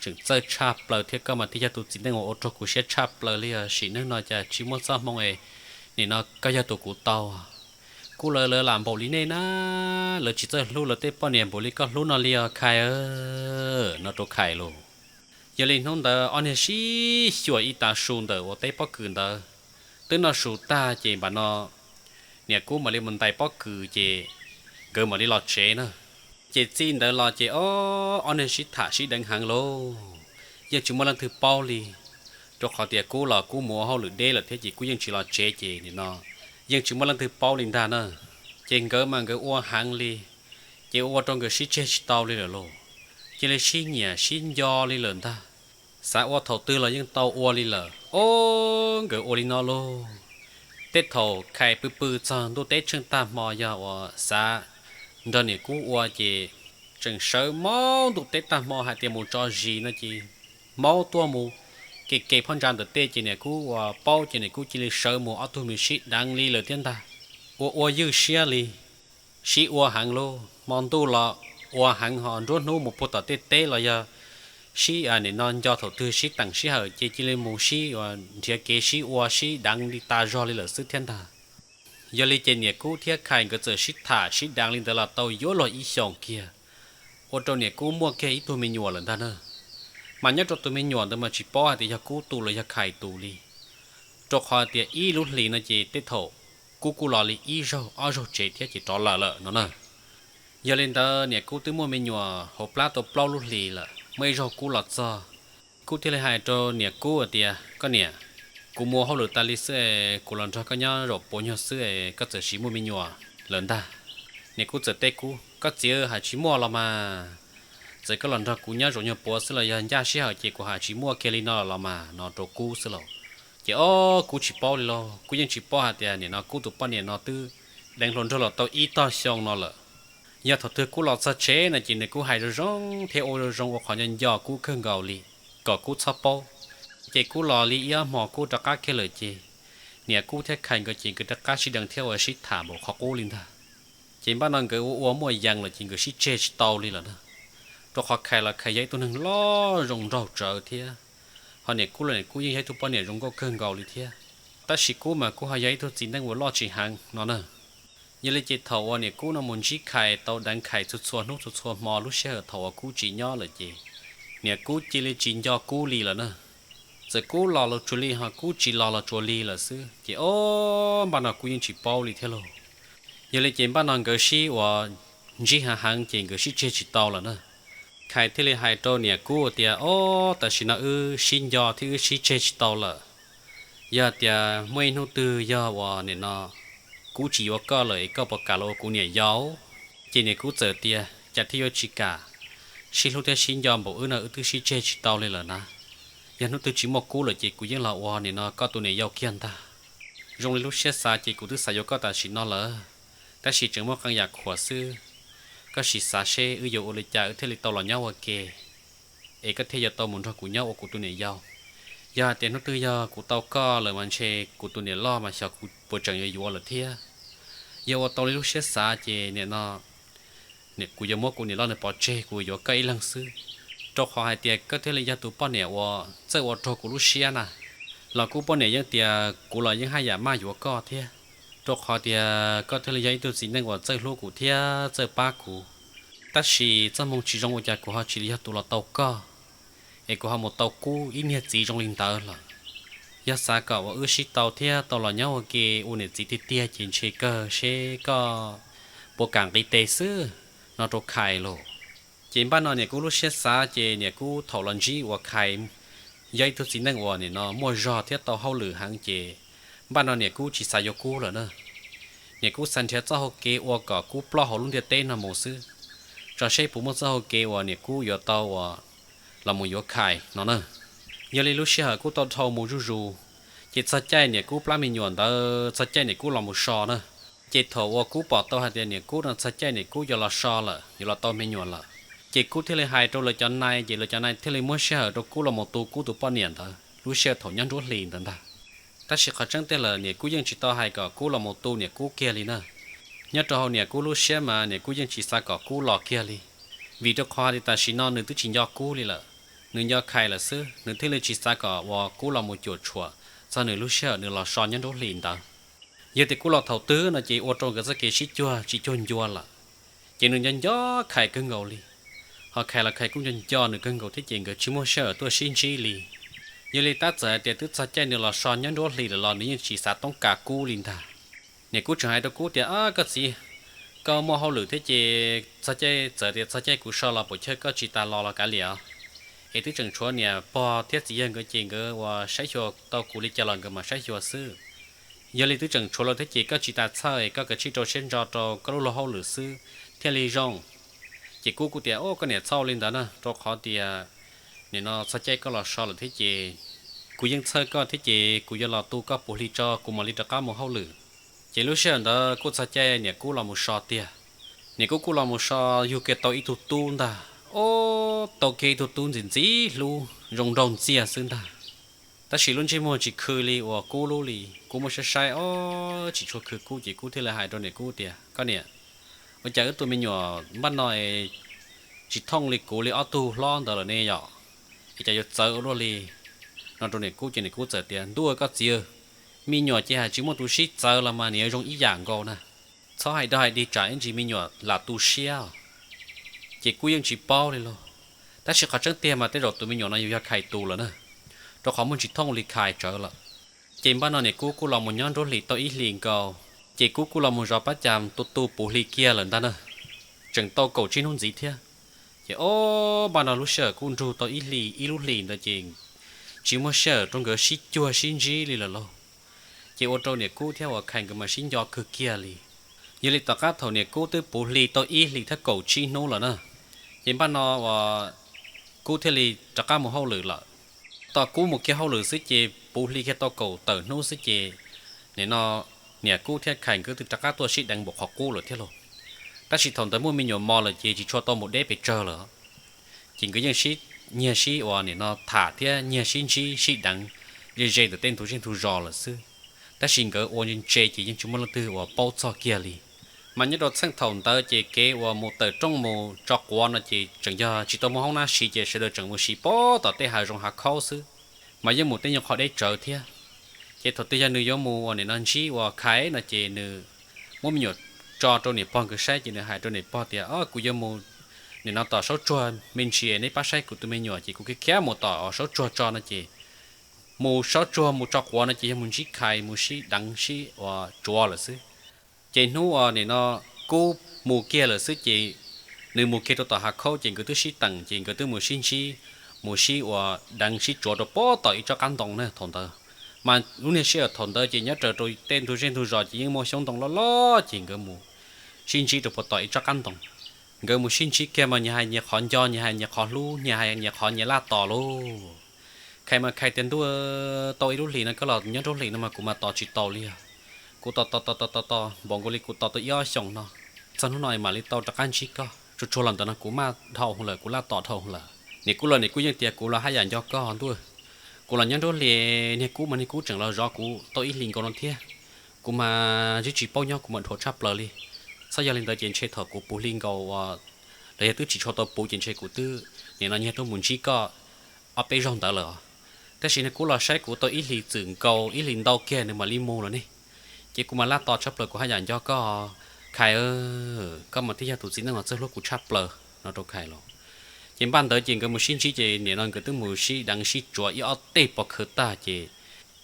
tseem txawj tshaj plaws thiab koj mas thiaj yog tus txiv neej uas ua rau kuv siab tshaj plaws li os. Sim neej no cas tsis muaj txoj hmoo es nim no koj yog tus kuv tau. Kuv lawv lawv lam npaum li nej na, lawv tsis txawj hlub lawv tej poj niam npaum li koj hlub no li os Khais, no rau Khais lauj. Yog li hnub ntawd ob niag sib xyuas ib tav su ntawm uas teb pob kws ntawd, twb noj su tag ces npam no niam Kub mam li mus ntais pob kws ces nkawd mam li los tsev na. Ces txij ntawd los ces ob niag sib tham sib deev heev lauj, yeej tsis muaj leej twg paub li. Rau qhov tias Kub los Kub mus ua hauj lwm deb lawm thiab ces Kub yeej tsis los tsev ces nim no yeej tsis muaj leej twg paub li ntag na. Ces nkawd mas nkawd ua heev li, ces ua rau nkawd sib tseg tsis tau li lawm lauj. Cia li sib nyiam sib nco li lawm ntag. Xav ua thaum twg los yeej tau ua li lawm. Ob nkawd ua li no lauj, tej thaum Khais pw pw txog ntuj teb tsheej tag hmo yog uas xav nrog niam Kub ua ces tseem sawv maub ntuj teb tag hmo hais tias mus tso zis no ces maub tuaj mus ke ke phab ntsa ntawm tej ces niam Kub uas paub ces niam Kub cia li sawv mus ob tug mas sib deev li lawm thiab ntag. Ua ua ywj siab li, sib ua heev lauj, hmo ntuj los ua heev ho nruab hnub mus puag tom tej teb los yog sib nim no nco thaum twg sib teem sij hawm ces cia li mus sib uas nrhiav kev sib ua sib deev li tas zog li lawm xwb thiab ntag. Yog li ces niam Kub thiab Khais nkawd txawm sib tham sib deev li ntawd los tau yuav luag ib xyoos kiag, ua rau niam Kub muaj kiag ib tug me nyuam lawm ntag na. Mas nyob rau tus me nyuam ntawd mas tsis paub hais tias yog Kub tus los yog Khais tus li, rau qhov tias ib lub hlis no ces tej thaum Kub kuj los li ib zaug ob zaug tsev thiab ces rov lawm lawm no na. Yog li ntawd niam Kub twb muaj me nyuam hauv plab tau plaub lub hlis lawm, muaj ib zaug Kub los txog, Kub thiaj li hais rau niam Kub hais tias, koj niam, kuv mus ua hauj lwm tas li xwb es kuv los nrog koj nyob zaum puav nyuag xwb es koj txawm sis muaj me nyuam lawm ntag. Niam Kub txawm teb Kub, koj txiv, hais tsis muaj los mas, txawm koj los nrog kuv nyob zaum nyuag puav xwb los yog ncaj sij hawm ces kuv hais tsis muaj kiag li no los mas, no rau Kub xwb lauj. Ces ob Kub tsis paub li lauj, Kub yeej tsis paub hais tias nim no Kub tus poj niam no twb deev hluas nraug los tau ib tog xyoo no lawm. Yog thaum twg Kub los txog tsev no ces nws kuj hais zoo zoo thiab ua zoo zoo ua qhov nco nco Kub kawg nkaus li, kom Kub txhob paub. Ces Kub los li ib ob hmos Kub rov qab kiag lawm ces niam Kub thiab Khais nkawd ces nkawd rov qab sib deev thiab ua sib tham npaum qhov qub li ntag. Ces npaj no nkawd ua ua muaj yees lawm ces nkawd sib tseg tsis tau li lawm na. Rau qhov Khais los Khais yog ib tug neeg loj zoo nraug tsawv thiab, ho niam Kub los niam Kub yeej yog ib tug poj niam zoo nkauj kawg nkaus li thiab. Tab sis Kub mas Kub ho yog ib tug txiv neej uas loj tsis heev no na. Yog li ces thaum uas niam Kub no mus ntsib Khais tau deev Khais txhua txhua hnub txhua txhua hmo lub sij hawm thaum uas Kub tsis nyob lawm ces niam Kub cia li tsis nco Kub li lawm na. Txawm Kub los los tsuas li ho Kub tsis los los tsuas li lawm xwb ces ob npaj no Kub yeej tsis paub li thiab lauj. Yog li ces npaj no nkawd sib uas ntsib heev heev ces nkawd sib tseg tsis tau lawm na. Khais thiaj li hais rau niam Kub tias, ob, tam sim no wb sib nco thiab wb sib tseg tsis tau lawm. Yog tias muaj ib hnub twg yog uas nim no kuv tsis yuav koj lawm es koj puas kam los ua kuv niam yau? Ces niam Kub txawm tias, cas thiaj yuav tsis kam, sib hlub thiab sib nco npaum wb no wb twb sib tseg tsis tau li lawm na. Yog hnub twg tsis muaj kuv lawm ces kuv yeej los ua nim no koj tus niam yau kiag ntag. Zoo li lub siab xav ces kuv twb xav yuav koj tam sim no lawm, tab sis tseem muaj qee yam khuam xwb. Koj sim xav seb wb yuav ua li cas wb thiaj li tau los nyob ua ke, es koj thiaj yuav tau mus nrog kuv nyob ua kuv tus niam yau. Yog hais tias hnub twg yog kuv tau koj lawm mas ntshe kuv tus niam loj mas xyov kuv puas tseem yuav yuav lawm thiab. Yog ua tau li lub siab xav ces nim no kuv yuav muab kuv niam loj nws pov tseg kuv yuav koj ib leeg xwb, rau qhov hais tias koj thiaj li yog tus poj niam uas txawj ua raug kuv lub siab na. Los kuv poj niam yeej tias kuv los yeej haj yam maj yuav koj thiab, rau qhov tias koj thiaj li yog ib tug txiv neej uas txawj hlub kuv thiab txawj pab kuv. Tab sis txoj hmoo tsis zoo ua cas kuv ho tsis li yog tus los tau koj, es kuv ho mus tau kuv ib niag txiv zoo li ntawd lawm. Yog xav kom uas wb sib tau thiab tau los nyob ua ke ua niam txiv tiag tiag ces ntshe kawg seb koj puas kam nqis tes xwb, no rau Khais lauj. Ces npaj no niam kuv lub siab xav ces niam kuv thaum los ntsib uas Khais yog ib tug txiv neej uas nim no muaj zog thiab tau hauj lwm heev ces Npaj no niam Kub tsis xav yuav Kub lawm na. Niam Kub xav nrhiav txoj hau kev ua kom Kub ploj hauv lub ntiaj teb no mus xwb, tso seb puas muaj txoj hau kev uas niam Kub yuav tau uas los mus yuav Khais no na. Yog li lub sij hawm kuj tau dhau mus zuj zus, ces txog caij niam Kub plab me nyuam ntawd txog caij niam Kub los mus so na. Ces thaum uas Kub pom tau hais tias niam Kub no txog caij niam Kub yuav los so lawm, yuav los tau me nyuam lawm, ces Kub thiaj li hais rau lawv cov nai, ces lawv cov nai thiaj li muab sij hawm rau Kub los mus tu Kub tus poj niam ntawd lub sij hawm thaum nyob nruab hlis ntawd ntag. Tab sis qhov tseeb tiag lawm niam Kub yeej tsis tau hais kom Kub los mus tu niam Kub kiag li na. Nyob rau hauv niam Kub lub siab mas niam Kub yeej tsis xav kom Kub los kiag li, vim rau qhov hais tias tam sim no nws twb tsis nco Kub li lawm. Nws nco Khais lawm xwb, nws thiaj li tsis xav kom uas Kub los mus cuam tshuam txog nws lub sij hawm nws los so nyob nruab hlis ntawd. Yog tias Kub los thaum twg no ces ua rau nkawd txoj kev sib cuag tsis cuag ncua lawm. Ces nws nco nco Khais kawg nkaus li, ho Khais los Khais kuj nco nco nws kawg nkaus thiab, ces nkawd tsis muaj sij hawm tuaj sib ntsib li. Yog li tab txawm hais tias twb txog caij nws los so nyob nruab hlis lawm los nws yeej tsis xav toob kas Kub li ntag. Niam Kub tseem hais rau Kub tias, Koj txiv, koj muaj hauj lwm thiab ces txog caij, txawm tias txog caij kuv so los puas chawj koj tsis tas los los kav liam, es twb tseem tshuav niam pog thiab txiv yawg nkawd ces nkawd uas saib xyuas tau kuv li cas los nkawd mam saib xyuas xwb. Yog li twb tseem tshuav lawv thiab ces koj tsis tas txhawj, koj kav tsij rau siab ntso rau koj lub luag hauj lwm xwb thiaj li zoo. Ces Kub kuj tias, Koj niam, txhob ua li ntawd na, rau qhov tias nim no txog caij koj los so lawm thiab ces kuv yeej txhawj koj thiab ces kuv yuav los tu koj puv hli tso kuv mam li rov qab mus hauj lwm. Ces lub sij hawm ntawd kuj txog caij niam Kub los mus so tiag. Niam Kub kuj los mus so, yug kiag tau ib tug tub ntag. Ob, tau kiag ib tug tub ntxim ntxim hlub zoo nraug ntxiag xwb ntag. Tab sis lub ntsej muag tsis khw li uas Kub lub li. Kub muab saib saib, ob, tsis tshua khw Kub ces Kub thiaj li hais rau niam Kub tias, Koj niam, ua cas wb tus me nyuam npaj no tsis thooj li kuv li ob tug hlob ntawd lawm ne yom? Es cas yuav txawv ua luaj li? No rau niam Kub ces niam Kub txawm tias, Ntuj, koj txiv, me nyuam ces hais tsis muaj tus sib txawv los mas nws yuav zoo ib yam nkaus na. Txhob hais dog hais dig tsam ib ntsis me nyuam lam tu siab. Ces Kub yeej tsis paub li lauj. Tab sis qhov tseeb tiag mas tej zaum tus me nyuam no yog Khais tus lawm na, rau qhov muaj tsis thooj li Khais tsawv lawm. Ces npaj no niam Kub kuj los mus nyob nruab hlis tau ib hlis nkaus, ces Kub kuj los mus zov pab cas tu tu puv hli kiag lawm ntag na. Tseem tau kaum tsib hnub ntxiv thiab. Ces ob, npaj no lub sij hawm kuj nrug tau ib hlis, ib lub hlis ntawd ces tsis muaj sij hawm rau nkawd sib cuag sib ntsib li lawm lauj. Ces ua rau niam Kub thiab uas Khais nkawd mas sib nco kawg kiag li. Yog li tom qab thaum niam Kub twb puv hli tau ib hlis thiab kaum tsib hnub lawm na, ces npaj no uas Kub thiaj li rov qab mus hauj lwm lawm. Tos Kub mus kiag hauj lwm xwb ces puv hli kiag tau kaum tawm hnub xwb ces nim no niam Kub thiab Khais nkawd twb rov qab tuaj sib deev npaum qhov qub lawm thiab lauj. Tab sis thaum ntawd muaj me nyuam mos lawm ces tsis tshua tau mus deb pes tsawg lawm. Ces nkawd yeej sib nyiag sib uas nim no tham thiab nyiag sib ntsib sib deev ze ze ntawm tej ntug zej ntug zos lawm xwb. Tab sis nkawd ua ntse ntse ces yeej tsis muaj leej twg uas paub txog kiag li. Mas nyob rau txheej thaum ntawd ces kev uas mus tawm rooj mus tso quav no ces tseem yog tsis tau muaj hoob nab siv ces sawv daws tseem mus siv puag tom tej hav zoov hav khaub xwb, mas yeej mus tej nyuag qhov deb tsawv thiab. Ces thaum twg yog nws yuav mus uas nim no ntsib uas Khais no ces nws muab me nyuam tso rau niam pog nkawd saib ces nws hais rau niam pog tias, Ob, kuv yuav mus nim no tom saub tsuag me ntsis, neb pab saib kuv tus me nyuam. Ces kuv khiav khiav mus tom saub tsuag tso no ces mus saub tsuag mus tso quav no ces yog mus ntsib Khais mus sib deev sib uas tsuav lawm xwb. Ces hnub uas nim no Kub mus kiag lawm xwb ces nws mus kiag rau tom hav khaub ces nkawd twb sib teem ces nkawd twb mus sib ntsib, mus sib uas deev sib tsuav rau puag tom ib tsob qab ntoo na thaum ntawd. Mas lub niag sij hawm thaum ntawd ces nyob raws rau tej ntug zej ntug zos ces yeej muaj xyoob ntoo loj loj ces nkawd mus sib ntsib rau puag tom ib tsob qab ntoo. Nkawd mus sib ntsib kiag mas nyias hais nyias qhov nco, nyias hais nyias qhov hlub, nyias hais nyias qhov nyias laj tos lauj. Khais mas Khais tias, Ntuj, tau ib lub hlis no koj los nyob nruab hlis no mas kuv mas tos tsis tau li os. Kuv tos tos tos tos tos tos npaum nkaus li kuv tos tau ib ob xyoos no, txog hnub no mam li tau rov qab ntsib koj. Tsuag tsuag los ntawd no kuv maj dhau hwv lawm, kuv laj tos dhau hwv lawm. Niam Kub los niam Kub yeej tias, Kuv los haj yam nco koj ntuj. Kuv los nyob nruab hlis niag Kub mas niag Kub tseem los zov kuv tau ib hlis nkaus no thiab. Kuv mas twb tsis paub nyob, kuv mas dhuav tshaj plaws li. Txhob yog li ntawd ces ntshe thaum kuv puv hli nkaus uas los yog twb tsis tshua tau puv ces ntshe kuv twb nim no nyiag tuaj mus ntsib koj ob peb zaug ntawd lawm. Tab sis niag Kub los saib kuv tau ib hlis txwm nkaus ib hlis ntau kiag nws mam li mus lawm ne. Ces kuv mas laj tos tshaj plaws, kuv haj yam nco koj. Khais, koj mas thiaj yog tus txiv neej uas txawj hlub kuv tshaj plaws no rau Khais los. Ces npaj ntawd ces nkawd mus sib ntsib ces nim no nkawd twb mus sib deev sib tsuav ib ob teg pov khawv tag ces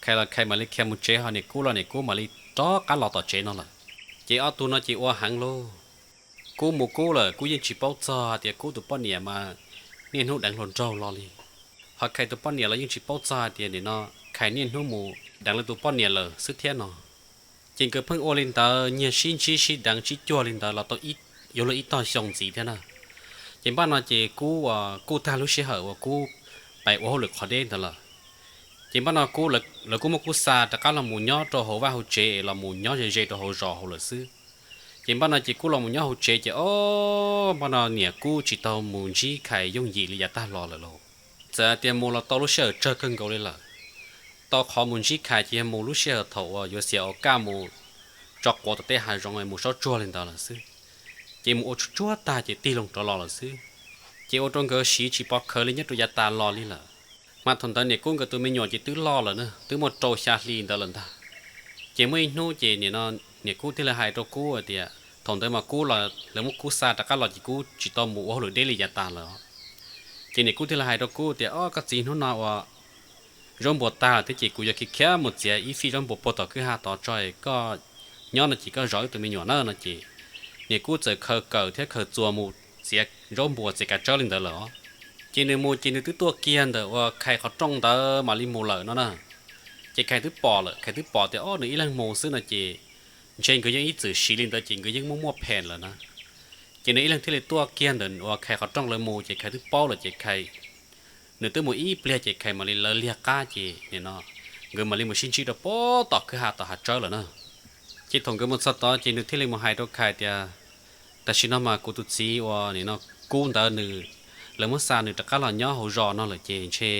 Khais los Khais mam li khiav mus tsev, ho niam Kub los niam Kub mam li rov qab los tom tsev no lawm. Ces ob tug no ces ua heev lauj. Kub mus Kub lawm, Kub yeej tsis paub txog hais tias Kub tus poj niam mas niaj hnub deev hluas nraug los li. Ho Khais tus poj niam los yeej tsis paub txog hais tias nim no Khais niaj hnub mus deev lawv tus poj niam lawm xwb thiab no. Ces nkawd pheej ua li ntawd nyiag sib ntsib sib deev sib cuag li ntawd los tau yuav luag ib tog xyoo ntxiv thiab na. Ces npaj no ces Kub kuj tag lub sij hawm uas Kub pais ua hauj lwm qhov deb ntawd lawm. Ces npaj no Kub, lawv kuj muab Kub xa rov qab los mus nyob rau hauv vaj hauv tsev es los mus nyob ze ze rau hauv zos hauv lawm xwb. Ces npaj no ces Kub los mus nyob hauv tsev ces o, npaj no niam Kub tsis tau mus ntsib Khais yooj yim li yav tag los lawm lauj. Txawm tias mus los tau lub sij hawm tsawg kawg nkaus li lawm, tau qhov mus ntsib Khais ces yog mus lub sij hawm thaum uas yuav xiam ua kaj mus tso quav tom tej hav zoov mus saub tsuag li ntawd lawm xwb. Ces mus ua tsuag tsuag tag ces tig loo rov los lawm xwb. Ces ua rau nkawd siv tsis pov khawv li nyob rau yav tas los li lawm. Mas thaum ntawd niam Kub nkawd tus me nyuam ces twb loj lawm na, twb muaj rau xya hli ntawd lawm ntag. Ces muaj ib hnub ces nim no niam Kub thiaj li hais rau Kub tias, thaum ntawd mas Kub los lawv muab Kub xa rov qab los ces Kub tsis tau mus ua hauj lwm deb li yav tas lawm. Ces niam Kub thiaj li hais rau Kub tias, o koj txiv, hnub no uas zaub npua tag lawm thiab ces kuv yuav khiav khiav mus txiav ib fij zaub npua puag tom kwj ha tod tso, koj nyob no ces koj zov wb tus me nyuam na no ces niam Kub txawm khaws kawm thiab khaws txuas mus txiav zaub npua txiav kav tsawb li ntawd lawm os. Ces nws mus ces nws twb tuaj kiag ntawm uas Khais qhov rooj ntawd mam li mus lawm no na. Ces Khais twb pom lawm, Khais twb pom tias o nws ib leeg mus xwb no ces ntshe nkawd yeej ib txwm siv li ntawd ces nkawd yeej muaj muaj phem lawm na. Ces nws ib leeg thiaj li tuaj kiag ntawm uas Khais qhov rooj lawv mus ces Khais twb paub lawm ces Khais, nws twb mus ib pliag ces Khais mam li lawv liag qab ces nim no nkawd mam li mus sib ntsib rau puag tom kwj ha tom hav tsawb lawm na. Ces thaum nkawd mus txog tod ces nws thiaj li mus hais rau Khais tias, tam sim no mas kuv tus txiv uas nim no Kub ntawd nws, lawv muab xa nws rov qab los nyob hauv zos no lawm ces ntshe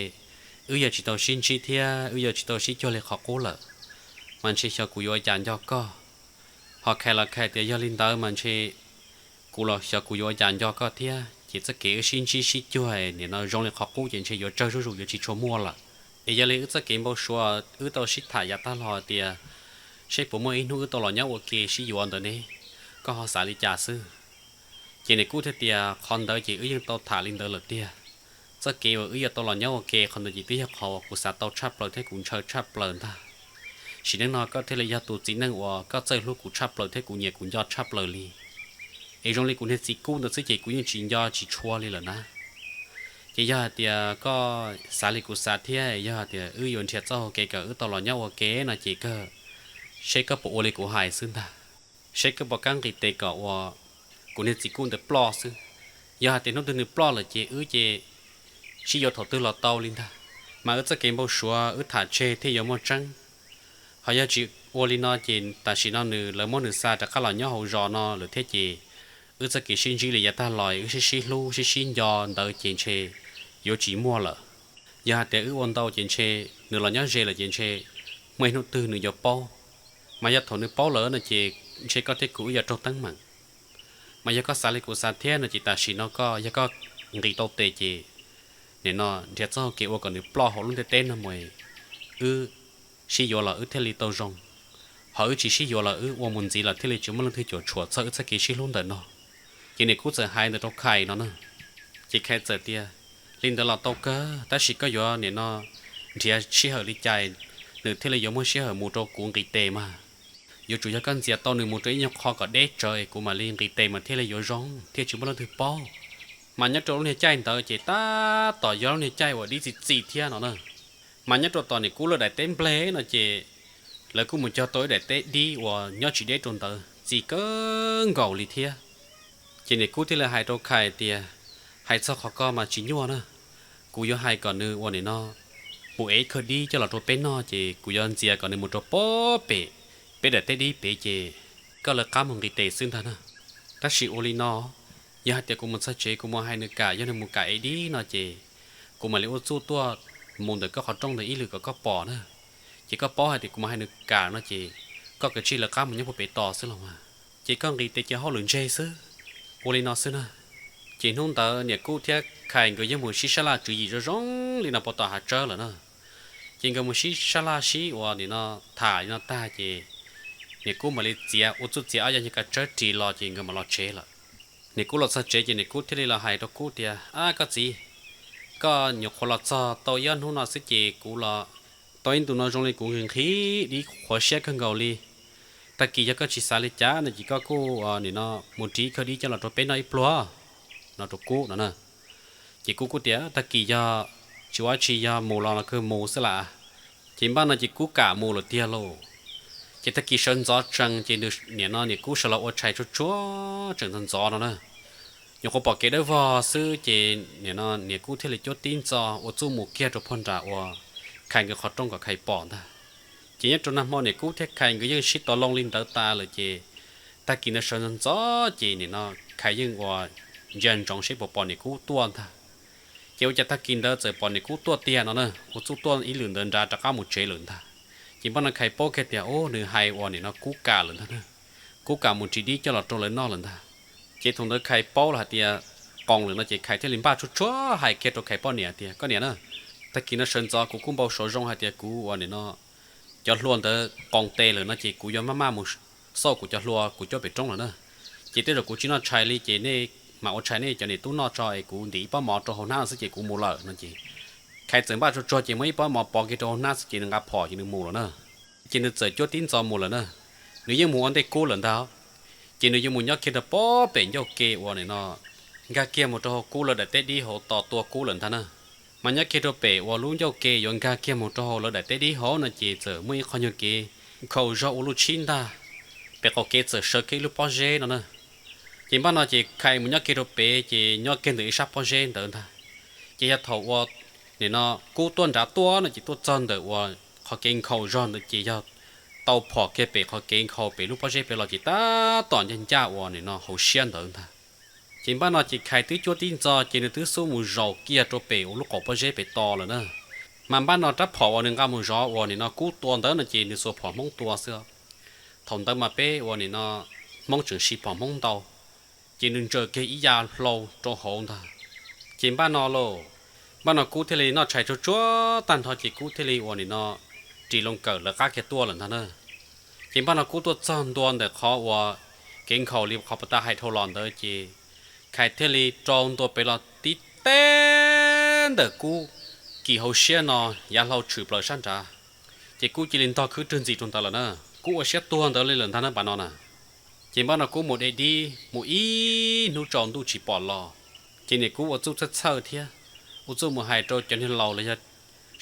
wb yuav tsis tau sib ntsib thiab wb yuav tsis tau sib cuag li qhov qub lawm. Mas ntshe xyov kuv yuav ua cas nco koj. Ho Khais los Khais tias yog li ntawd mas ntshe kuv los xyov kuv yuav ua cas nco koj thiab ces txoj kev wb sib ntsib sib cuag nim no zoo li qhov qub ces ntshe yuav tsawg zuj zus yuav tsis tshua muaj lawm. Es yog li wb txoj kev npau suav wb tau sib tham yav tag los tias seb puas muaj ib hnub wb tau los nyob ua ke sib yuav ntawd ne, koj ho xav li cas xwb? Ces niam Kub thiaj tias qhov ntawd ces wb yeej tau tham li ntawd lawm tiag. Txoj kev uas wb yuav tau los nyob ua ke qhov ntawd ces twb yog qhov uas kuv xav tau tshaj plaws thiab kuv ntshaw tshaj plaws ntag. Sim neej no koj thiaj li yog tus txiv neej uas koj txawj hlub kuv tshaj plaws thiab kuv nyiam kuv nco tshaj plaws li. Es zoo li kuv niag txiv Kub ntawd xwb ces kuv yeej tsis nco tsis tshua li lawm na. Ces yog hais tias koj xav li kuv xav thiab yog hais tias wb yuav nrhiav txoj hau kev kom wb tau los nyob ua ke no ces kawg, seb koj puas ua li kuv hais xwb ntag. Seb koj puas kam nqis tes kom uas kuv niag txiv Kub ntawd ploj xwb. Yog hais tias hnub twg nws ploj lawm ces wb ces sib yuav thaum twg los tau li ntag. Mas wb txoj kev npau suav wb tham tseg thiaj yuav muaj tseeb. Ho yog tsis ua li no ces tam sim no nws, lawv muab nws xa rov qab los nyob hauv zos no lawm thiab ces wb txoj kev sib ntsib li yav tag los wb sib sib hlub sib sib nco ntawd ces ntshe yuav tsis muaj lawm. Yog hais tias wb ua ntau ces ntshe nws los nyob ze lawm ces ntshe muaj ib hnub twg nws yuav paub. Mas yog thaum nws paub lawm no ces ntshe koj thiab kuv wb yuav raug teeb meem. Mas yog koj xav li kuv xav thiab no ces tam sim no koj, yog koj nqis tau tes ces nim no nrhiav txoj hau kev ua kom nws ploj hauv lub ntiaj teb no mus, wb sib yuav los wb thiaj li tau zoo. Ho wb tsis sib yuav los wb ua mus ntxiv los thiaj li tsis muaj leej twg cuam tshuam txog wb txoj kev sib hlub ntawm no. Ces niam Kub txawm hais ntawd rau Khais no na. Ces Khais txawm tias, li ntawd los tau kawg, tab sis koj yuav nim no nrhiav sij hawm li cas nws thiaj li yuav muaj sij hawm mus rau kuv nqis tes mas. Yuav tsum yog koj ntxias tau nws mus rau ib nyuag qho kom deb tsawv es kuv mam li nqis tes mas thiaj li yuav zoo thiaj tsis muaj leej twg paub. Mas nyob rau lub niag caij ntawd ces tab tom yog lub niag caij uas dib txi txiv thiab no na. Mas nyob rau tom niam Kub lawv daim teb nplej no ces lawv kuj mus cog tau ib daim teb dib uas nyob tsis deb rau ntawd txi kawg nkaus li thiab. Ces niam Kub thiaj li hais rau Khais tias, hais txog qhov ko mas tsis nyuaj na, kuv yuav hais kom nws ua nim no mus ev ib khawb dib coj los rau peb noj ces kuv yuav ntxias kom nws mus rau pem, peb daim teb dib pem ces koj lawv qab mus nqis tes xwb ntag na. Tab sis ua li no, yog hais tias kuv mus txog tsev kuv mus hais nws kam, yog nws mus kam ev dib no ces kuv mam li ua txuj tuaj mus ntawm koj qhov rooj ntawd ib lwm kom koj pom na. Ces koj paub hais tias kuv mus hais nws kam no ces koj kav tsij lawv qab mus nyob puag pem tos xwb los mas, ces koj nqis tes cia hauj lwm ntseg xwb. Ua li no xwb na. Ces hnub ntawd niam Kub thiab Khais nkawd yeej mus sib sab laj tswv yim zoo zoo li no puag tom hav tsawb lawm na. Ces nkawd mus sib sab laj sib ua nim no tham li no tag ces niam Kub mam li txiav ua txuj txiav ob yag nyuag kav tsawb ris los ces nkawd mam los tsev lawm. Niam Kub los txog tsev ces niam Kub thiaj li los hais rau Kub tias, ab koj txiv, koj nyuam qhuav los txog tau ib ob hnub no xwb ces kuv los tau ib ntus no zoo li kuv nqhis nqhis dib qhuav siab kawg nkaus li. Tag kis yog koj tsis xav li cas no ces koj kuj nim no mus ris ib khawb dib coj los rau peb noj ib pluag, no rau Kub no na. Ces Kub kuj tias tag kis yog tsis ua dab tsi yog mus los los kawg mus xwb las, Ces npaj no ces Kub kam mus lawm tiag lauj. Ces tag kis sawv ntxov tsees ces nws niam no niam Kub sawv los ua tshais tsuag tsuag tseem ntxov ntxov no na, nyuam qhuav pom kev dawb vog xwb ces niam no niam Kub thiaj li cuab tib ntxo ua txuj mus kiag rau pog nram uas Khais nkawd qhov rooj kom Khais pom ntag. Ces nyob rau nag hmo niam Kub thiab Khais nkawd yeej sib tos loo li ntawd tas lawm ces tag kis ntawd sawv ntxov ntxov ces niam no Khais yeej ua ntsia ntsoov seb puas pom niam Kub tuaj ntag. Ces ua cas tag kis ntawd txawm pom niam Kub tuaj tiag no na, ua txuj tuaj ib lwm ntawd nrad rov qab mus tsev lawm ntag. Ces npaj no Khais paub kiag tias, u, nws hais uas niam no Kub kam lawm ntag na, Kub kam mus ris dib coj los rau lawv noj lawm ntag. Ces thaum ntawd Khais paub los hais tias qoos lawm no ces Khais thiaj li npaj tsuag tsuag hais kiag rau Khais poj niam tias, koj niam na, tag kis no sawv ntxov kuv kuj npau suav zoo hais tias kuv uas niam no cov hlua ntawd qoos tes lawm no ces kuv yuav maj maj mus xauj kuv cov hlua kuv coj pem roob lawm na. Ces tej zaum kuv tsis noj tshais li ces nej mam ua tshais nej cov niam tub noj tso es kuv ntim ib pob mov rau hauv hnab xwb ces kuv mus lawm no ces Khais txawm npaj tsuag tsuag ces muab ib pob mov pov kiag rau hauv hnab xwb ces nws nqa phom ces nws mus lawm na. Ces nws txawm cuab tib ntxo mus lawm na. Nws yeej mus ua ntej Kub lawm ntag. Ces nws yuav mus nyob kiag rau pob pem ncauj ke uas nim no nkag kiag mus rau hauv Kub lawv daim teb dib hauv tos tua Kub lawm ntag na. Mas nyob kiag rau pem uas lub ncauj ke yuav nkag kiag mus rau hauv lawv daim teb dib hauv no ces txawm muaj ib qho nyuag kev nkhaus zog ua luj tshib ntag. Pem qaum kev txawm sawv kiag ib lub pob zeb no na. Ces npaj no ces Khais mus nyob kiag rau pem ces nyob kiag ntawm ib sab pob zeb ntawd ntag. Ces yog thaum uas nim no Kub tuaj nrad tuaj no ces tuaj txog ntawm uas qhov kev nkhaus zog ntawd ces yog tau phom kiag pem qhov kev nkhaus pem lub pob zeb pem los ces tab tom ncaj ncaj uas nim no hauv siab ntawd ntag. Ces npaj no ces Khais twb cuab tib ntxo ces nws twb xub mus zaum kiag rau pem uas lub qaum pob zeb pem tos lawm na. Mas npaj no rab phom uas nws nqa mus zov uas nim no Kub tua ntawd no ces nws xuas phom Hmoob tua xwb. Thaum ntawd mas peb uas nim no Hmoob tseem siv phom Hmoob ntau, ces nws ntsaws kiag ib ya hlau rau hauv ntag. Ces npaj no lauj, npaj no Kub thiaj li noj tshais tsuag tsuag tag nrho ces Kub thiaj li uas nim no ris loo kawm lawv qab kiag tuaj lawm ntag na. Ces npaj no Kub tuaj txog ntua ntawm qhov uas kev nkhaus li qhov puag ta hais dhau los ntawd ces Khais thiaj li rau ntua pem los tib teb ntawm Kub kis hauv siab no, yav hlau tshwm plaws sab nrad. Ces Kub cia li ntog khwb rwg ntxis rau ntawd lawm na. Kub ua siab tuag ntawd li lawm ntag na npaj no na. Ces npaj no Kub mus de dib mus ib hnub tsaus ntuj tsis pom los. Ces niam Kub ua txuj txhawj txhawj thiab ua txuj mus hais rau cov niag laus los yog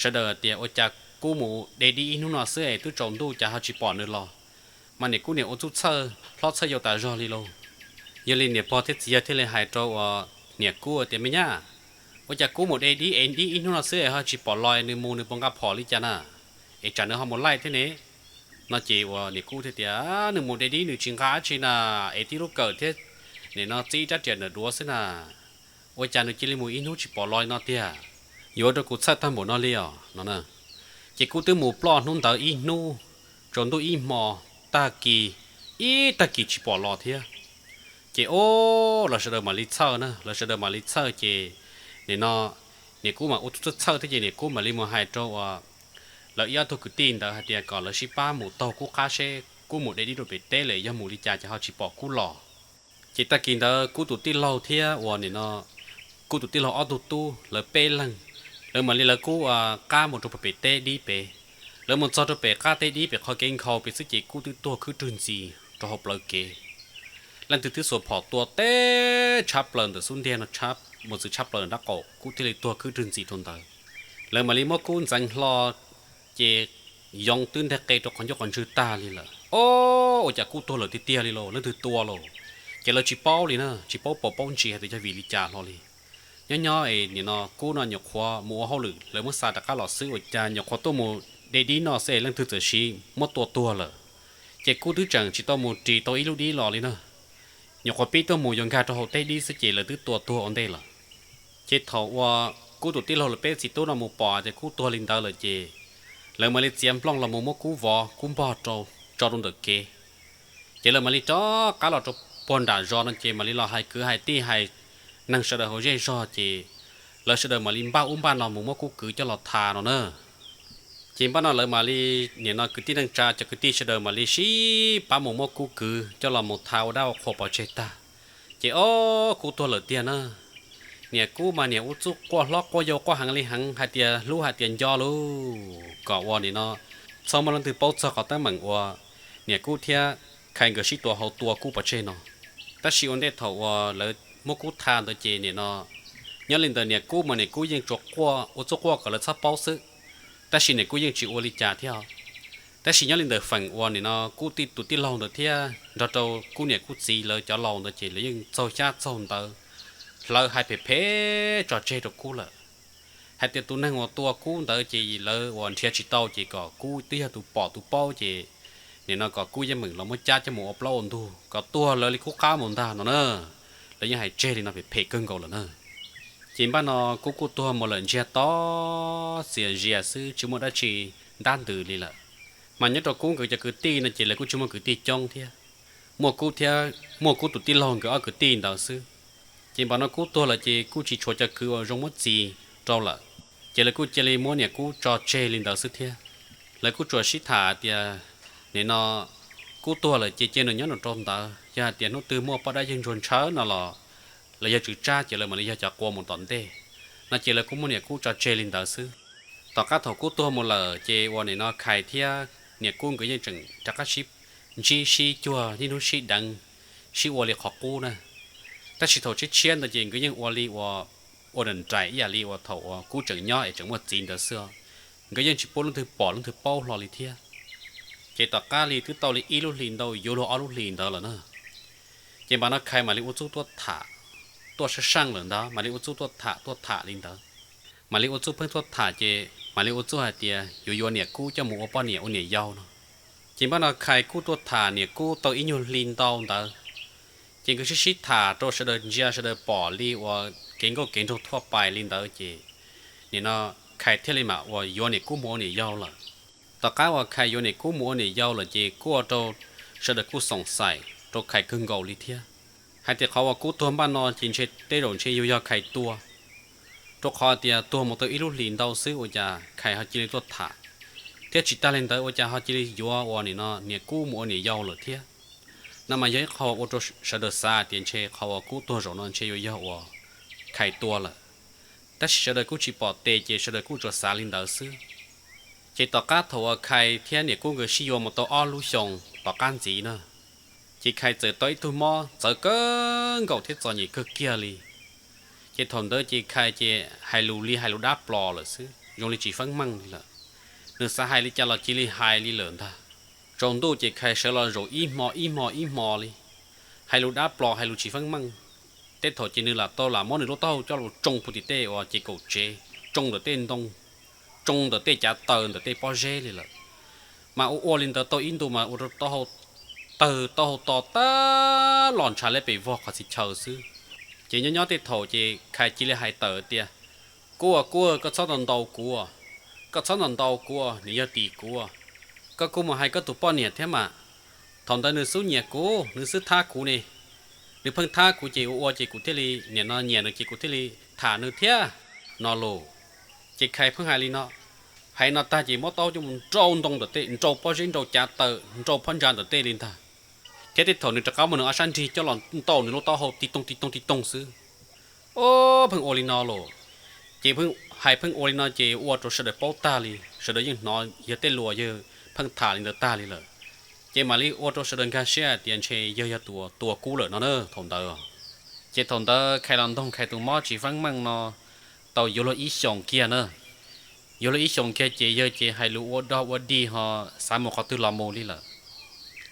sawv daws tias ua cas Kub mus de dib ib hnub no xwb es twb tsaus ntuj cas ho tsis pom nws los. Mas niam Kub niam ua txuj txhawj hlob txhawj yau tas zog li lauj. Yog li niam pog thiab txiv yawg thiaj li hais rau uas niam Kub tias, me nyab, ua cas Kub mus de dib es dib ib hnub no xwb es ho tsis pom los, nws mus nws puas nqa phom li cas na? Es tsam nws ho mus laij thiab ne. No ces uas niam Kub thiaj tias, nws mus de dib nws tsis nqa dab tsi na, es tib lub kawm thiab nim no txib rab riam ntawm duav xwb na. Ua cas nws cia li mus ib hnub tsis pom los li no tiag? Yuav ua rau kuv txhawj tag npaum no li os no. Ces Kub twb mus ploj hnub ntawd ib hnub, tsaus ntuj ib hmo, tag kis, ib tag kis tsis pom los thiab. Ces o, lawv sawv daws mam li txhawj na, lawv sawv daws mam li txhawj ces nim no niam Kub mas ua txuj txhawj thiab ces niam Kub mam li mus hais rau uas lawv ib ob tug kwv tij ntawd hais tias kom lawv sib pab mus taug Kub qab seb Kub mus de dib rau pem teb lawm yog mus li cas ces ho tsis pom Kub los. Ces tag kis ntawd Kub tus tij laug thiab uas nim no Kub tus tij laug ob tug tub lawv peb leeg, lawv mam li lawv Kub qab mus rau pem teb dib pem. Lawv mus txog rau pem qab teb dib pem qhov kev nkhaus pem xwb ces Kub twb tuag khwb rwg ntxis rau hauv plawv kev. Leej twg twb xuas phom tua teb tshab plaws ntawm xub ntiag no, mus txwv tshab plaws nrab qaum, Kub thiaj li tuag khwb rwg ntxis rau ntawd. Lawv mam li muab Kub ntxeev hlo ces yoov twb nteg qe rau qhov ncauj qhov ntswg tag li lawm. O, ua cas Kub tuag lawm tiag tiag li lauj, leej twg tua lauj? Ces lawv tsis paub li na, tsis paub paus paub ntsis hais tias yog vim li cas hlo li. Nyob nyob es nim no Kub no nyuam qhuav mus ua hauj lwm lawv muab xa rov qab los xwb ua cas nyuam qhuav tuaj mus de dib no xwb es leej twg txawm siv muab tua tuag lawm. Ces Kub twb tseem tsis tau mus ris tau ib lub dib los li na. Nyuam qhuav pib tuaj mus yuav nkag rau hauv teb dib xwb ces lawv twb tua tuag ua ntej lawm. Ces thaum uas Kub tus tij laug lawv peb txiv tub no mus pom tias Kub tuag li ntawd lawm ces lawv mam li txiav nplooj los mus muab Kub vov Kub npog rau, tso rau ntawm kev. Ces lawv mam li rov qab los rau puag nram zos no ces mam li los hais kwv hais tij hais neeg sawv daws hauv zej zog ces lawv sawv daws mam li npaj ub npaj no mus muab Kub kwv coj los tha no na. Ces npaj no lawv mam li, nim no kwv tij neej tsa cov kwv tij sawv daws mam li sib pab mus muab Kub kwv coj los mus tha ua dab ua qhua pov tseg tag. Ces o, Kub tuag lawm tiag na. Niam Kub mas niam ua txuj quaj hlob quaj yau quaj heev li heev hais tias hlub hais tias nco lauj, kom ua nim no txhob muaj leej twg paub txog qhov teeb meem uas niam Kub thiab Khais nkawd sib tua hauv tua Kub pov tseg no. Tab sis ua ntej thaum uas lawv muab Kub tha ntawd ces nim no nyob li ntawd niam Kub mas niam Kub yeej tsuas quaj ua txuj quaj kom lawv txhob paub xwb. Tab sis niam Kub yeej tsis ua li cas thiab. Tab sis nyob li ntawm feem uas nim no Kub tus tij laug ntawd thiab nrog rau Kub niam Kub txiv lawv cov laus ntawd ces lawv yeej txaug xyab txaug ntawv hlawv hais phem phem tso tseg rau Kub lawm, hais tias tus neeg uas tua Kub ntawd ces lawv uas nrhiav tsis tau ces kom Kub twb yog tus pom tus paub ces nim no kom Kub yeej meem los muab cab coj mus ua plaub ua ntug kom tuag lawv li khub qab mus ntag no na. Lawv yeej hais tseg li no phem phem kawg nkaus lawm na. Ces npaj no Kub kuj tuag mus lawm ntsiag to txias zias xwb tsis muaj dab tsi ntab ntws li lawm. Mas nyob rau Kub nkawd cov kwv tij no ces lawv kuj tsis muaj kwv tij coob thiab, muaj Kub thiab muaj Kub tus tij laug nkawd ob kwv tij ntawd xwb. Ces npaj no Kub tuag lawm ces kuj tsis tshuav cov kwv uas zoo muab txis rau lawm, ces lawv kuj cia li muab niam Kub tso tseg li ntawd xwb thiab. Lawv kuj tsuas sib tham tias nim no Kub tuag lawm ces cia nws nyob nws rau ntawd, yog hais tias hnub twg muaj poj dab yawg ntsuag ntshaw no los lawv yog tswv tsab ces lawv mam li yog cov qua mus tom ntej no ces lawv kuj muab niam Kub tso tseg li ntawd xwb. Tom qab thaum Kub tuag mus lawm ces uas nim no Khais thiab niam Kub nkawd yeej tseem rov qab sib ntsib sib cuag niaj hnub sib deev, sib ua li qhov qub na. Tab sis thaum tshiab tshiab ntawd ces nkawd yeej ua li uas ua nram nraim ib yam li uas thaum uas Kub tseem nyob es tseem muaj txiv ntawd xwb, nkawd yeej tsis pub leej twg pom leej twg paub hlo li thiab. Ces tom qab li twb tau li ib lub hlis ntau yuav luag ob lub hlis ntawd lawm na. Ces npaj no Khais mam li ua txuj tuaj tham, tuaj sab seej lawm ntawd mam li ua txuj tuaj tham tuaj tham li ntawd. Mam li ua txuj pheej tuaj tham ces mam li ua txuj hais tias yuav yuav niam Kub coj mus ua poj niam ua niam yau no. Ces npaj no Khais kuj tuaj tham niam Kub tau ib nyuag hli ntau ntawd, ces nkawd sib sib tham rau sawv daws ntsia sawv daws pom li uas kev nkauj kev nraug thuaj pais li ntawd ces nim no Khais thiaj li mam uas yuav niam Kub mus ua niam yau lawm. Tom qab uas Khais yuav niam Kub mus ua niam yau lawm ces kuj ua rau sawv daws kuj xoom xaim rau Khais kawg nkaus li thiab, hais tias qhov uas Kub tuag npaj no ces ntshe tej zaum ntshe yuav yog Khais tua, rau qhov tias tuag mus tau ib lub hlis ntau xwb ua cas Khais ho cia li tuaj tham, thiab tsis tag li ntawd ua cas ho cia li yuav uas nim no niam Kub mus ua niam yau lawm thiab. No mas yog ib qho ua rau sawv daws xav tias ntshe qhov uas Kub tuag zaum no ntshe yuav yog uas Khais tua lawm, tab sis sawv daws kuj tsis pom tes ces sawv daws kuj tsuas xav li ntawd xwb. Ces tom qab thaum uas Khais thiab niam Kub nkawd sib yuav mus tau ob lub xyoos tom qab ntxiv na, ces Khais txawm tau ib tug mob txawv kawg nkaus thiab txom nyem kawg kiag li. Ces thaum ntawd ces Khais ces hais lus li hais lus dab plos lawm xwb zoo li tsis feeb meej li lawm. Nws xav hais li cas los cia li hais li lawm ntag. Tsaus ntuj ces Khais sawv los zaum ib hmo ib hmo ib hmo li, hais lus dab plos hais lus tsis feeb meej. Tej thaum ces nws lam tau lam muab nws lub taub hau coj los tsoo puag tim tej uas ces kaum tsev, tsoo ntawm tej ntoo, tsoo ntawm tej cav taws ntawm tej pob zeb li lawm. Mas ua ua li ntawd tau ib ntu mas ua rau taub hau tawg taub hau to tag los ntshav li pes vog qhov txhia chaw xwb. Ces nyob nyob tej thaum ces Khais cia li hais tawm tias, Kub, Kub, koj txhob ntaus ntaus kuv, koj txhob ntaus ntaus kuv, nws yog tim kuv, koj kuj mus hais koj tus poj niam thiab mas. Thaum ntawd nws xub nyiam kuv, nws xub thab kuv ne, nws pheej thab kuv ces ua ua ces kuv thiaj li nim no nyiam nws ces kuv thiaj li tham nws thiab no los. Ces Khais pheej hais li no, hais no tag ces muab taub hau coj mus nrau ntoo ntawm tej, nrau pob zeb, nrau cav taws, nrau phab ntsa ntawm tej li ntag. Thiab tej thaum nws rov qab muab nws ob sab nrig coj los ntaus nws lub taub hau ti toog ti toog ti toog xwb. Ob, pheej ua li no los, ces pheej hais pheej ua li no ces ua rau sawv daws paub tag li, sawv daws yeej hnov yog tej lus yawg pheej tham li ntawd tag li lawm. Ces mam li ua rau sawv daws nkag siab hais tias ntshe yawg yog tus tua Kub lawm no na thaum ntawd. Ces thaum ntawd Khais los ntoog Khais tus mob tsis feeb meej no tau yuav luag ib xyoos kiag na. Yuav luag ib xyoos kiag ces yawg ces hais lus ua dog ua dig ho xav mus qhov twg los mus li lawm.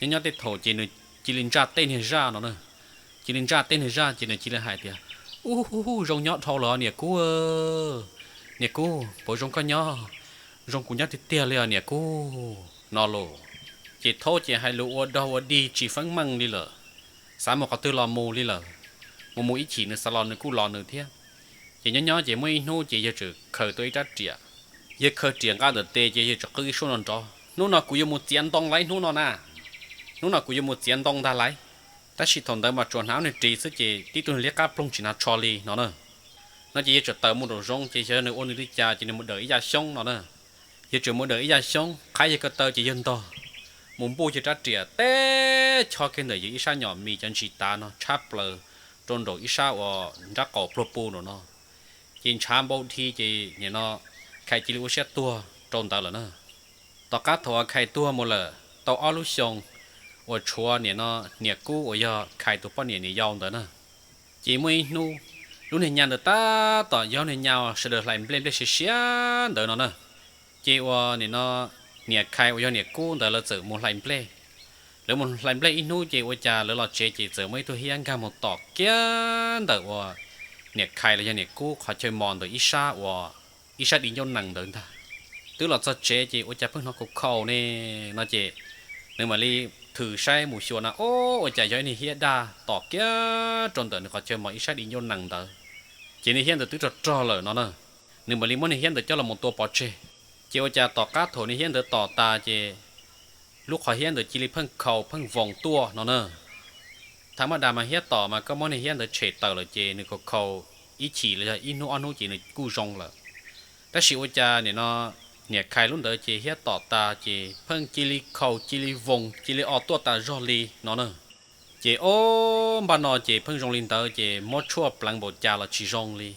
Nyob nyob tej thaum ces nws cia li ntsaj tej niag zaj no na. Cia li ntsaj tej niag zaj ces nws cia li hais tias, Ub, zoo nyob dhau lawm niam Kub, niam Kub, puas zoo koj nyob? Zoo kuv nyob tiag tiag li os niam Kub no los. Ces thaum ces hais lus ua dog ua dig tsis feeb meej li lawm, xav mus qhov twg los mus li lawm. Mus mus ib chim nws xav los nws kuj los nws thiab. Ces nyob nyob ces muaj ib hnub ces yawg txawm khaws tau ib rab riam. Yawg khaws riam nqa ntawm tes ces yawg txawm qw ib suab nrov nrov, Hnub no kuv yuav mus txiav ntoo lawm hnub no na. Hnub no kuv yuav mus txiav ntoo ntag lawm. Tab sis thaum ntawd mas tsuas hnav niag ris xwb ces tib tug niag liab qab ploog tsis hnav tsho li no na. No ces yawg txawm tawm mus nraum zoov ces xyov nws ua nws li cas ces nws mus dawm ib yaj xyoob no na. Yawg txawm mus dawm ib yaj xyoob qhab yawg ko taw ces yawg ntog mus npuj yawg rab riam teb chob kiag ntawm yawg ib sab nyom mis cov ntsis tav no tshab plaws rau nraum ib sab uas nrab qaum pluag pu nraum no. Ces ntshav npau dhi ces nim no Khais cia li ua siab tuag rau ntawd lawm na. Tom qab thaum uas Khais tuag mus lawm tau ob lub xyoos uas tshuav nim no niam Kub uas yog Khais tus poj niam niam yau ntawd na, ces muaj ib hnub lub niag nyas ntawd tab tom yog niag nyas sawv daws hlais nplej nplej siav siav ntawd no na. Ces uas nim no niam Khais uas yog niam Kub ntawd lawv txawm mus hlais nplej. Lawv mus hlais nplej ib hnub ces ua cas lawv los tsev ces txawm muaj ib tug hiab nkag mus tom kiag ntawm uas niam Khais los yog niam Kub qhov chaw mos ntawm ib sab uas ib sab di ncauj nees ntawd ntag. Twb los txog tsev ces ua cas pheej hnov khaus khaus ne no ces nws mam li thwm saib mus xyuas na, o, ua cas yog ib niag hiab daj tom kiag rau ntawm nws qhov chaw mos ib sab di ncauj nees ntawd. Ces niag hiab ntawd twb rog rog lawm no na. Nws mam li muab niag hiab ntawd coj los mus tua pov tseg. Ces ua cas tom qab thaum niag hiab ntawd tom tas ces lub qhov hiab ntawd cia li pheej khaus pheej voos tuaj no na. Thaum maj das mas hiab tom mas koj muab niag hiab ntawd tshem tawm lawm ces nws khaus khaus ib chim los yog ib hnub ob hnub ces nws kuj zoo lawm. Tab sis ua cas nim no niam Khais lub ntawd ces hiab tom tas ces pheej cia li khaus cia li voos cia li o tuaj tas zog li no na. Ces o, npaj no ces pheej zoo li ntawd ces muab tshuaj pleev npaum cas los tsis zoo li.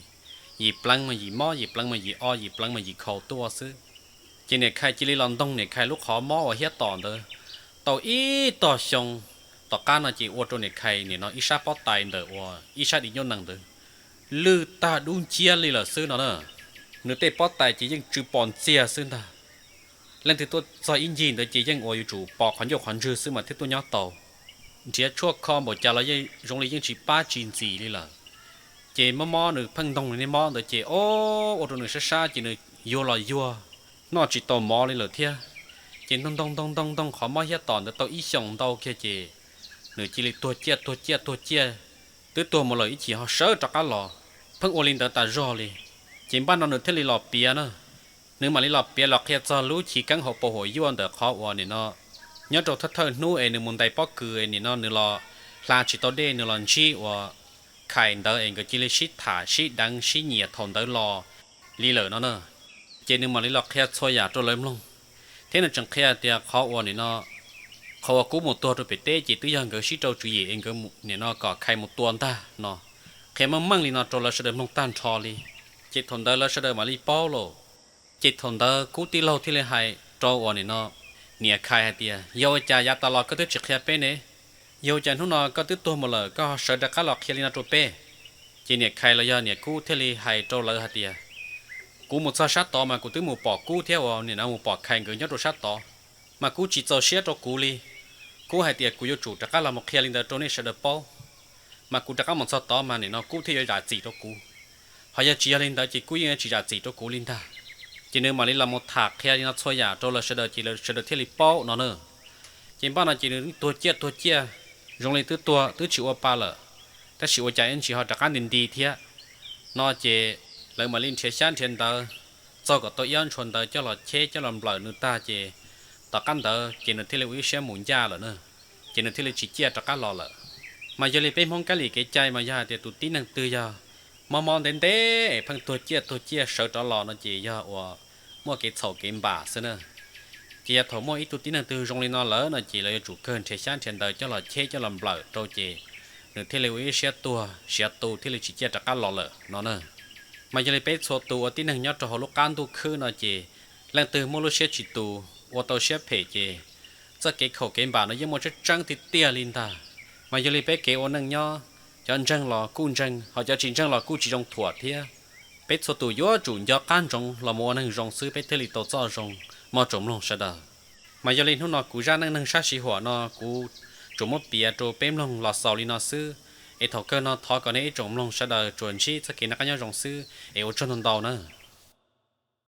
Yim pleev mas yim mob, yim pleev mas yim o, yim pleev mas yim khaus tuaj xwb. Ces niam Khais cia li los ntoog niam Khais lub qhov mob uas hiab tom ntawd tau ib tog xyoo. Tom qab no ces ua rau niam Khais nim no ib sab pob tais ntawm uas ib sab di ncauj nees ntawd lwj tag dub nciab li lawm xwb no na. Nws tej pob tais ces yeej tsw pos ntxiag xwb ntag. Leej twg tuaj txog ib ncig ntawd ces yeej uas yuav tsum pos qhov ncauj qhov ntswg xwb mas thiaj tuaj nyob tau. Nrhiav tshuaj kho npaum cas los yeej zoo li yeej tsis pab tsis ntxim li lawm. Ces mob mob nws pheej ntoog nws niag mob ntawd ces o, ua rau nws sab sab ces nws yuag los yuag, noj tsis tau mov li lawm thiab. Ces ntoog ntoog ntoog ntoog ntoog qhov mob hiab tom ntawd tau ib xyoos ntau kiag ces nws cia li tuag ciaj tuag ciaj tuag ciaj. Twb tuag mus lawm ib chim ho sawv rov qab los, pheej ua li ntawd tas zog li. Ces npaj no nws thiaj li los piav na. Nws mam li los piav los qhia txog lub chiv keeb hauv paus huam yuaj ntawm qhov uas nim no nyob rau thawj thawj hnub es nws mus ntais pob kws es nim no nws los hla tsis tau dej nws los ntsib uas Khais ntawd es nkawd cia li sib tham sib deev sib nyiam thaum ntawd los li lawm no na. Ces nws mam li los qhia txhua yam rau lawv mloog, thiab nws tseem qhia tias qhov uas nim no qhov uas Kub mus tuag rau pem teb ces twb yog nkawd sib rau tswv yim es nkawd nim no kom Khais mus tua ntag no. Qhia meej meej li no rau lawv sawv daws mloog tag nrho li. Ces thaum ntawd lawv sawv daws mam li paub lawm. Ces thaum ntawd Kub tij laug thiaj li hais rau uas nim no niam Khais hais tias, yog ua cas yav tas los koj twb tsis qhia peb ne? Yog ua cas hnub no koj twb tuag mus lawm koj ho sawv rov qab los qhia li no rau peb? Ces niam Khais los yog niam Kub thiaj li hais rau lawv hais tias, kuv mus txog sab tod mas kuv twb mus pom Kub thiab uas nim no mus pom Khais nkawd nyob rau sab tod, mas Kub tsis txaus siab rau kuv li. Kub hais tias kuv yuav tsum rov qab los mus qhia li ntawd rau nej sawv daws paub, mas kuv rov qab mus txog tod mas nim no Kub thiaj yuav zam txim rau kuv. Ho yog tsis yog li ntawd ces Kub yeej yuav tsis zam txim rau kuv li ntag. Ces nws mam li los mus tham qhia li no txhua yam rau lawv sawv daws ces lawv sawv daws thiaj li paub no na. Ces npaj no ces nws tuag ciaj tuag ciaj, zoo li twb tuag twb tsis ua pa lawm, tab sis ua cas ib ntsis ho rov qab nti nti thiab no ces lawv mam li nrhiav xyab nrhiav ntawv txaug kom tau ib ob ntshua ntawv coj los cheb coj los nplawm nws tag ces tom qab ntawd ces nws thiaj li ua ib siab mus ncaj lawm na. Ces nws thiaj li tsis ciaj rov qab los lawm. Mas yog li peb Hmoob kab lis kev cai mas yog hais tias tus tib neeg twg yog mob mob ntev ntev es pheej tuag ciaj tuag ciaj sawv rov los no ces yog uas muaj kev txhaum kev npam xwb na. Ces yog thaum muaj ib tug tib neeg twg zoo li no lawm no ces lawv yuav tsum kawg nrhiav xyab nrhiav ntawv coj los cheb coj los nplawm rau ces nws thiaj li ua ib siab tuag siav tu thiaj li tsis ciaj rov qab los lawm no na. Mas yog li peb txhua tus ua tib neeg nyob rau hauv lub qab ntuj khwb no ces leej twg muaj lub siab tsis tus ua tau siab phem ces txoj kev khaum kev npam no yeej muaj tseeb tseeb tiag tiag li ntag. Mas yog li peb kev ua neej nyob, cov ntseeg los kuj ntseeg, ho cov tsis ntseeg los kuj tsis zoo thuam thiab. Peb txhua tus yuav tsum nco qab ntsoov los mus ua neeg zoo xwb peb thiaj li tau txoj zoo mog tsoom mloog sawv daws. Mas yog li hnub no kuv zaj neej neeg sab siv huam no kuv tsuas muab piav rau peb mloog los xaus li no xwb, es thaum kawg no thov kom nej ib tsoom mloog sawv daws tsuas ntsib txoj kev noj qab nyob zoo xwb es ua tsaug ntau ntau na.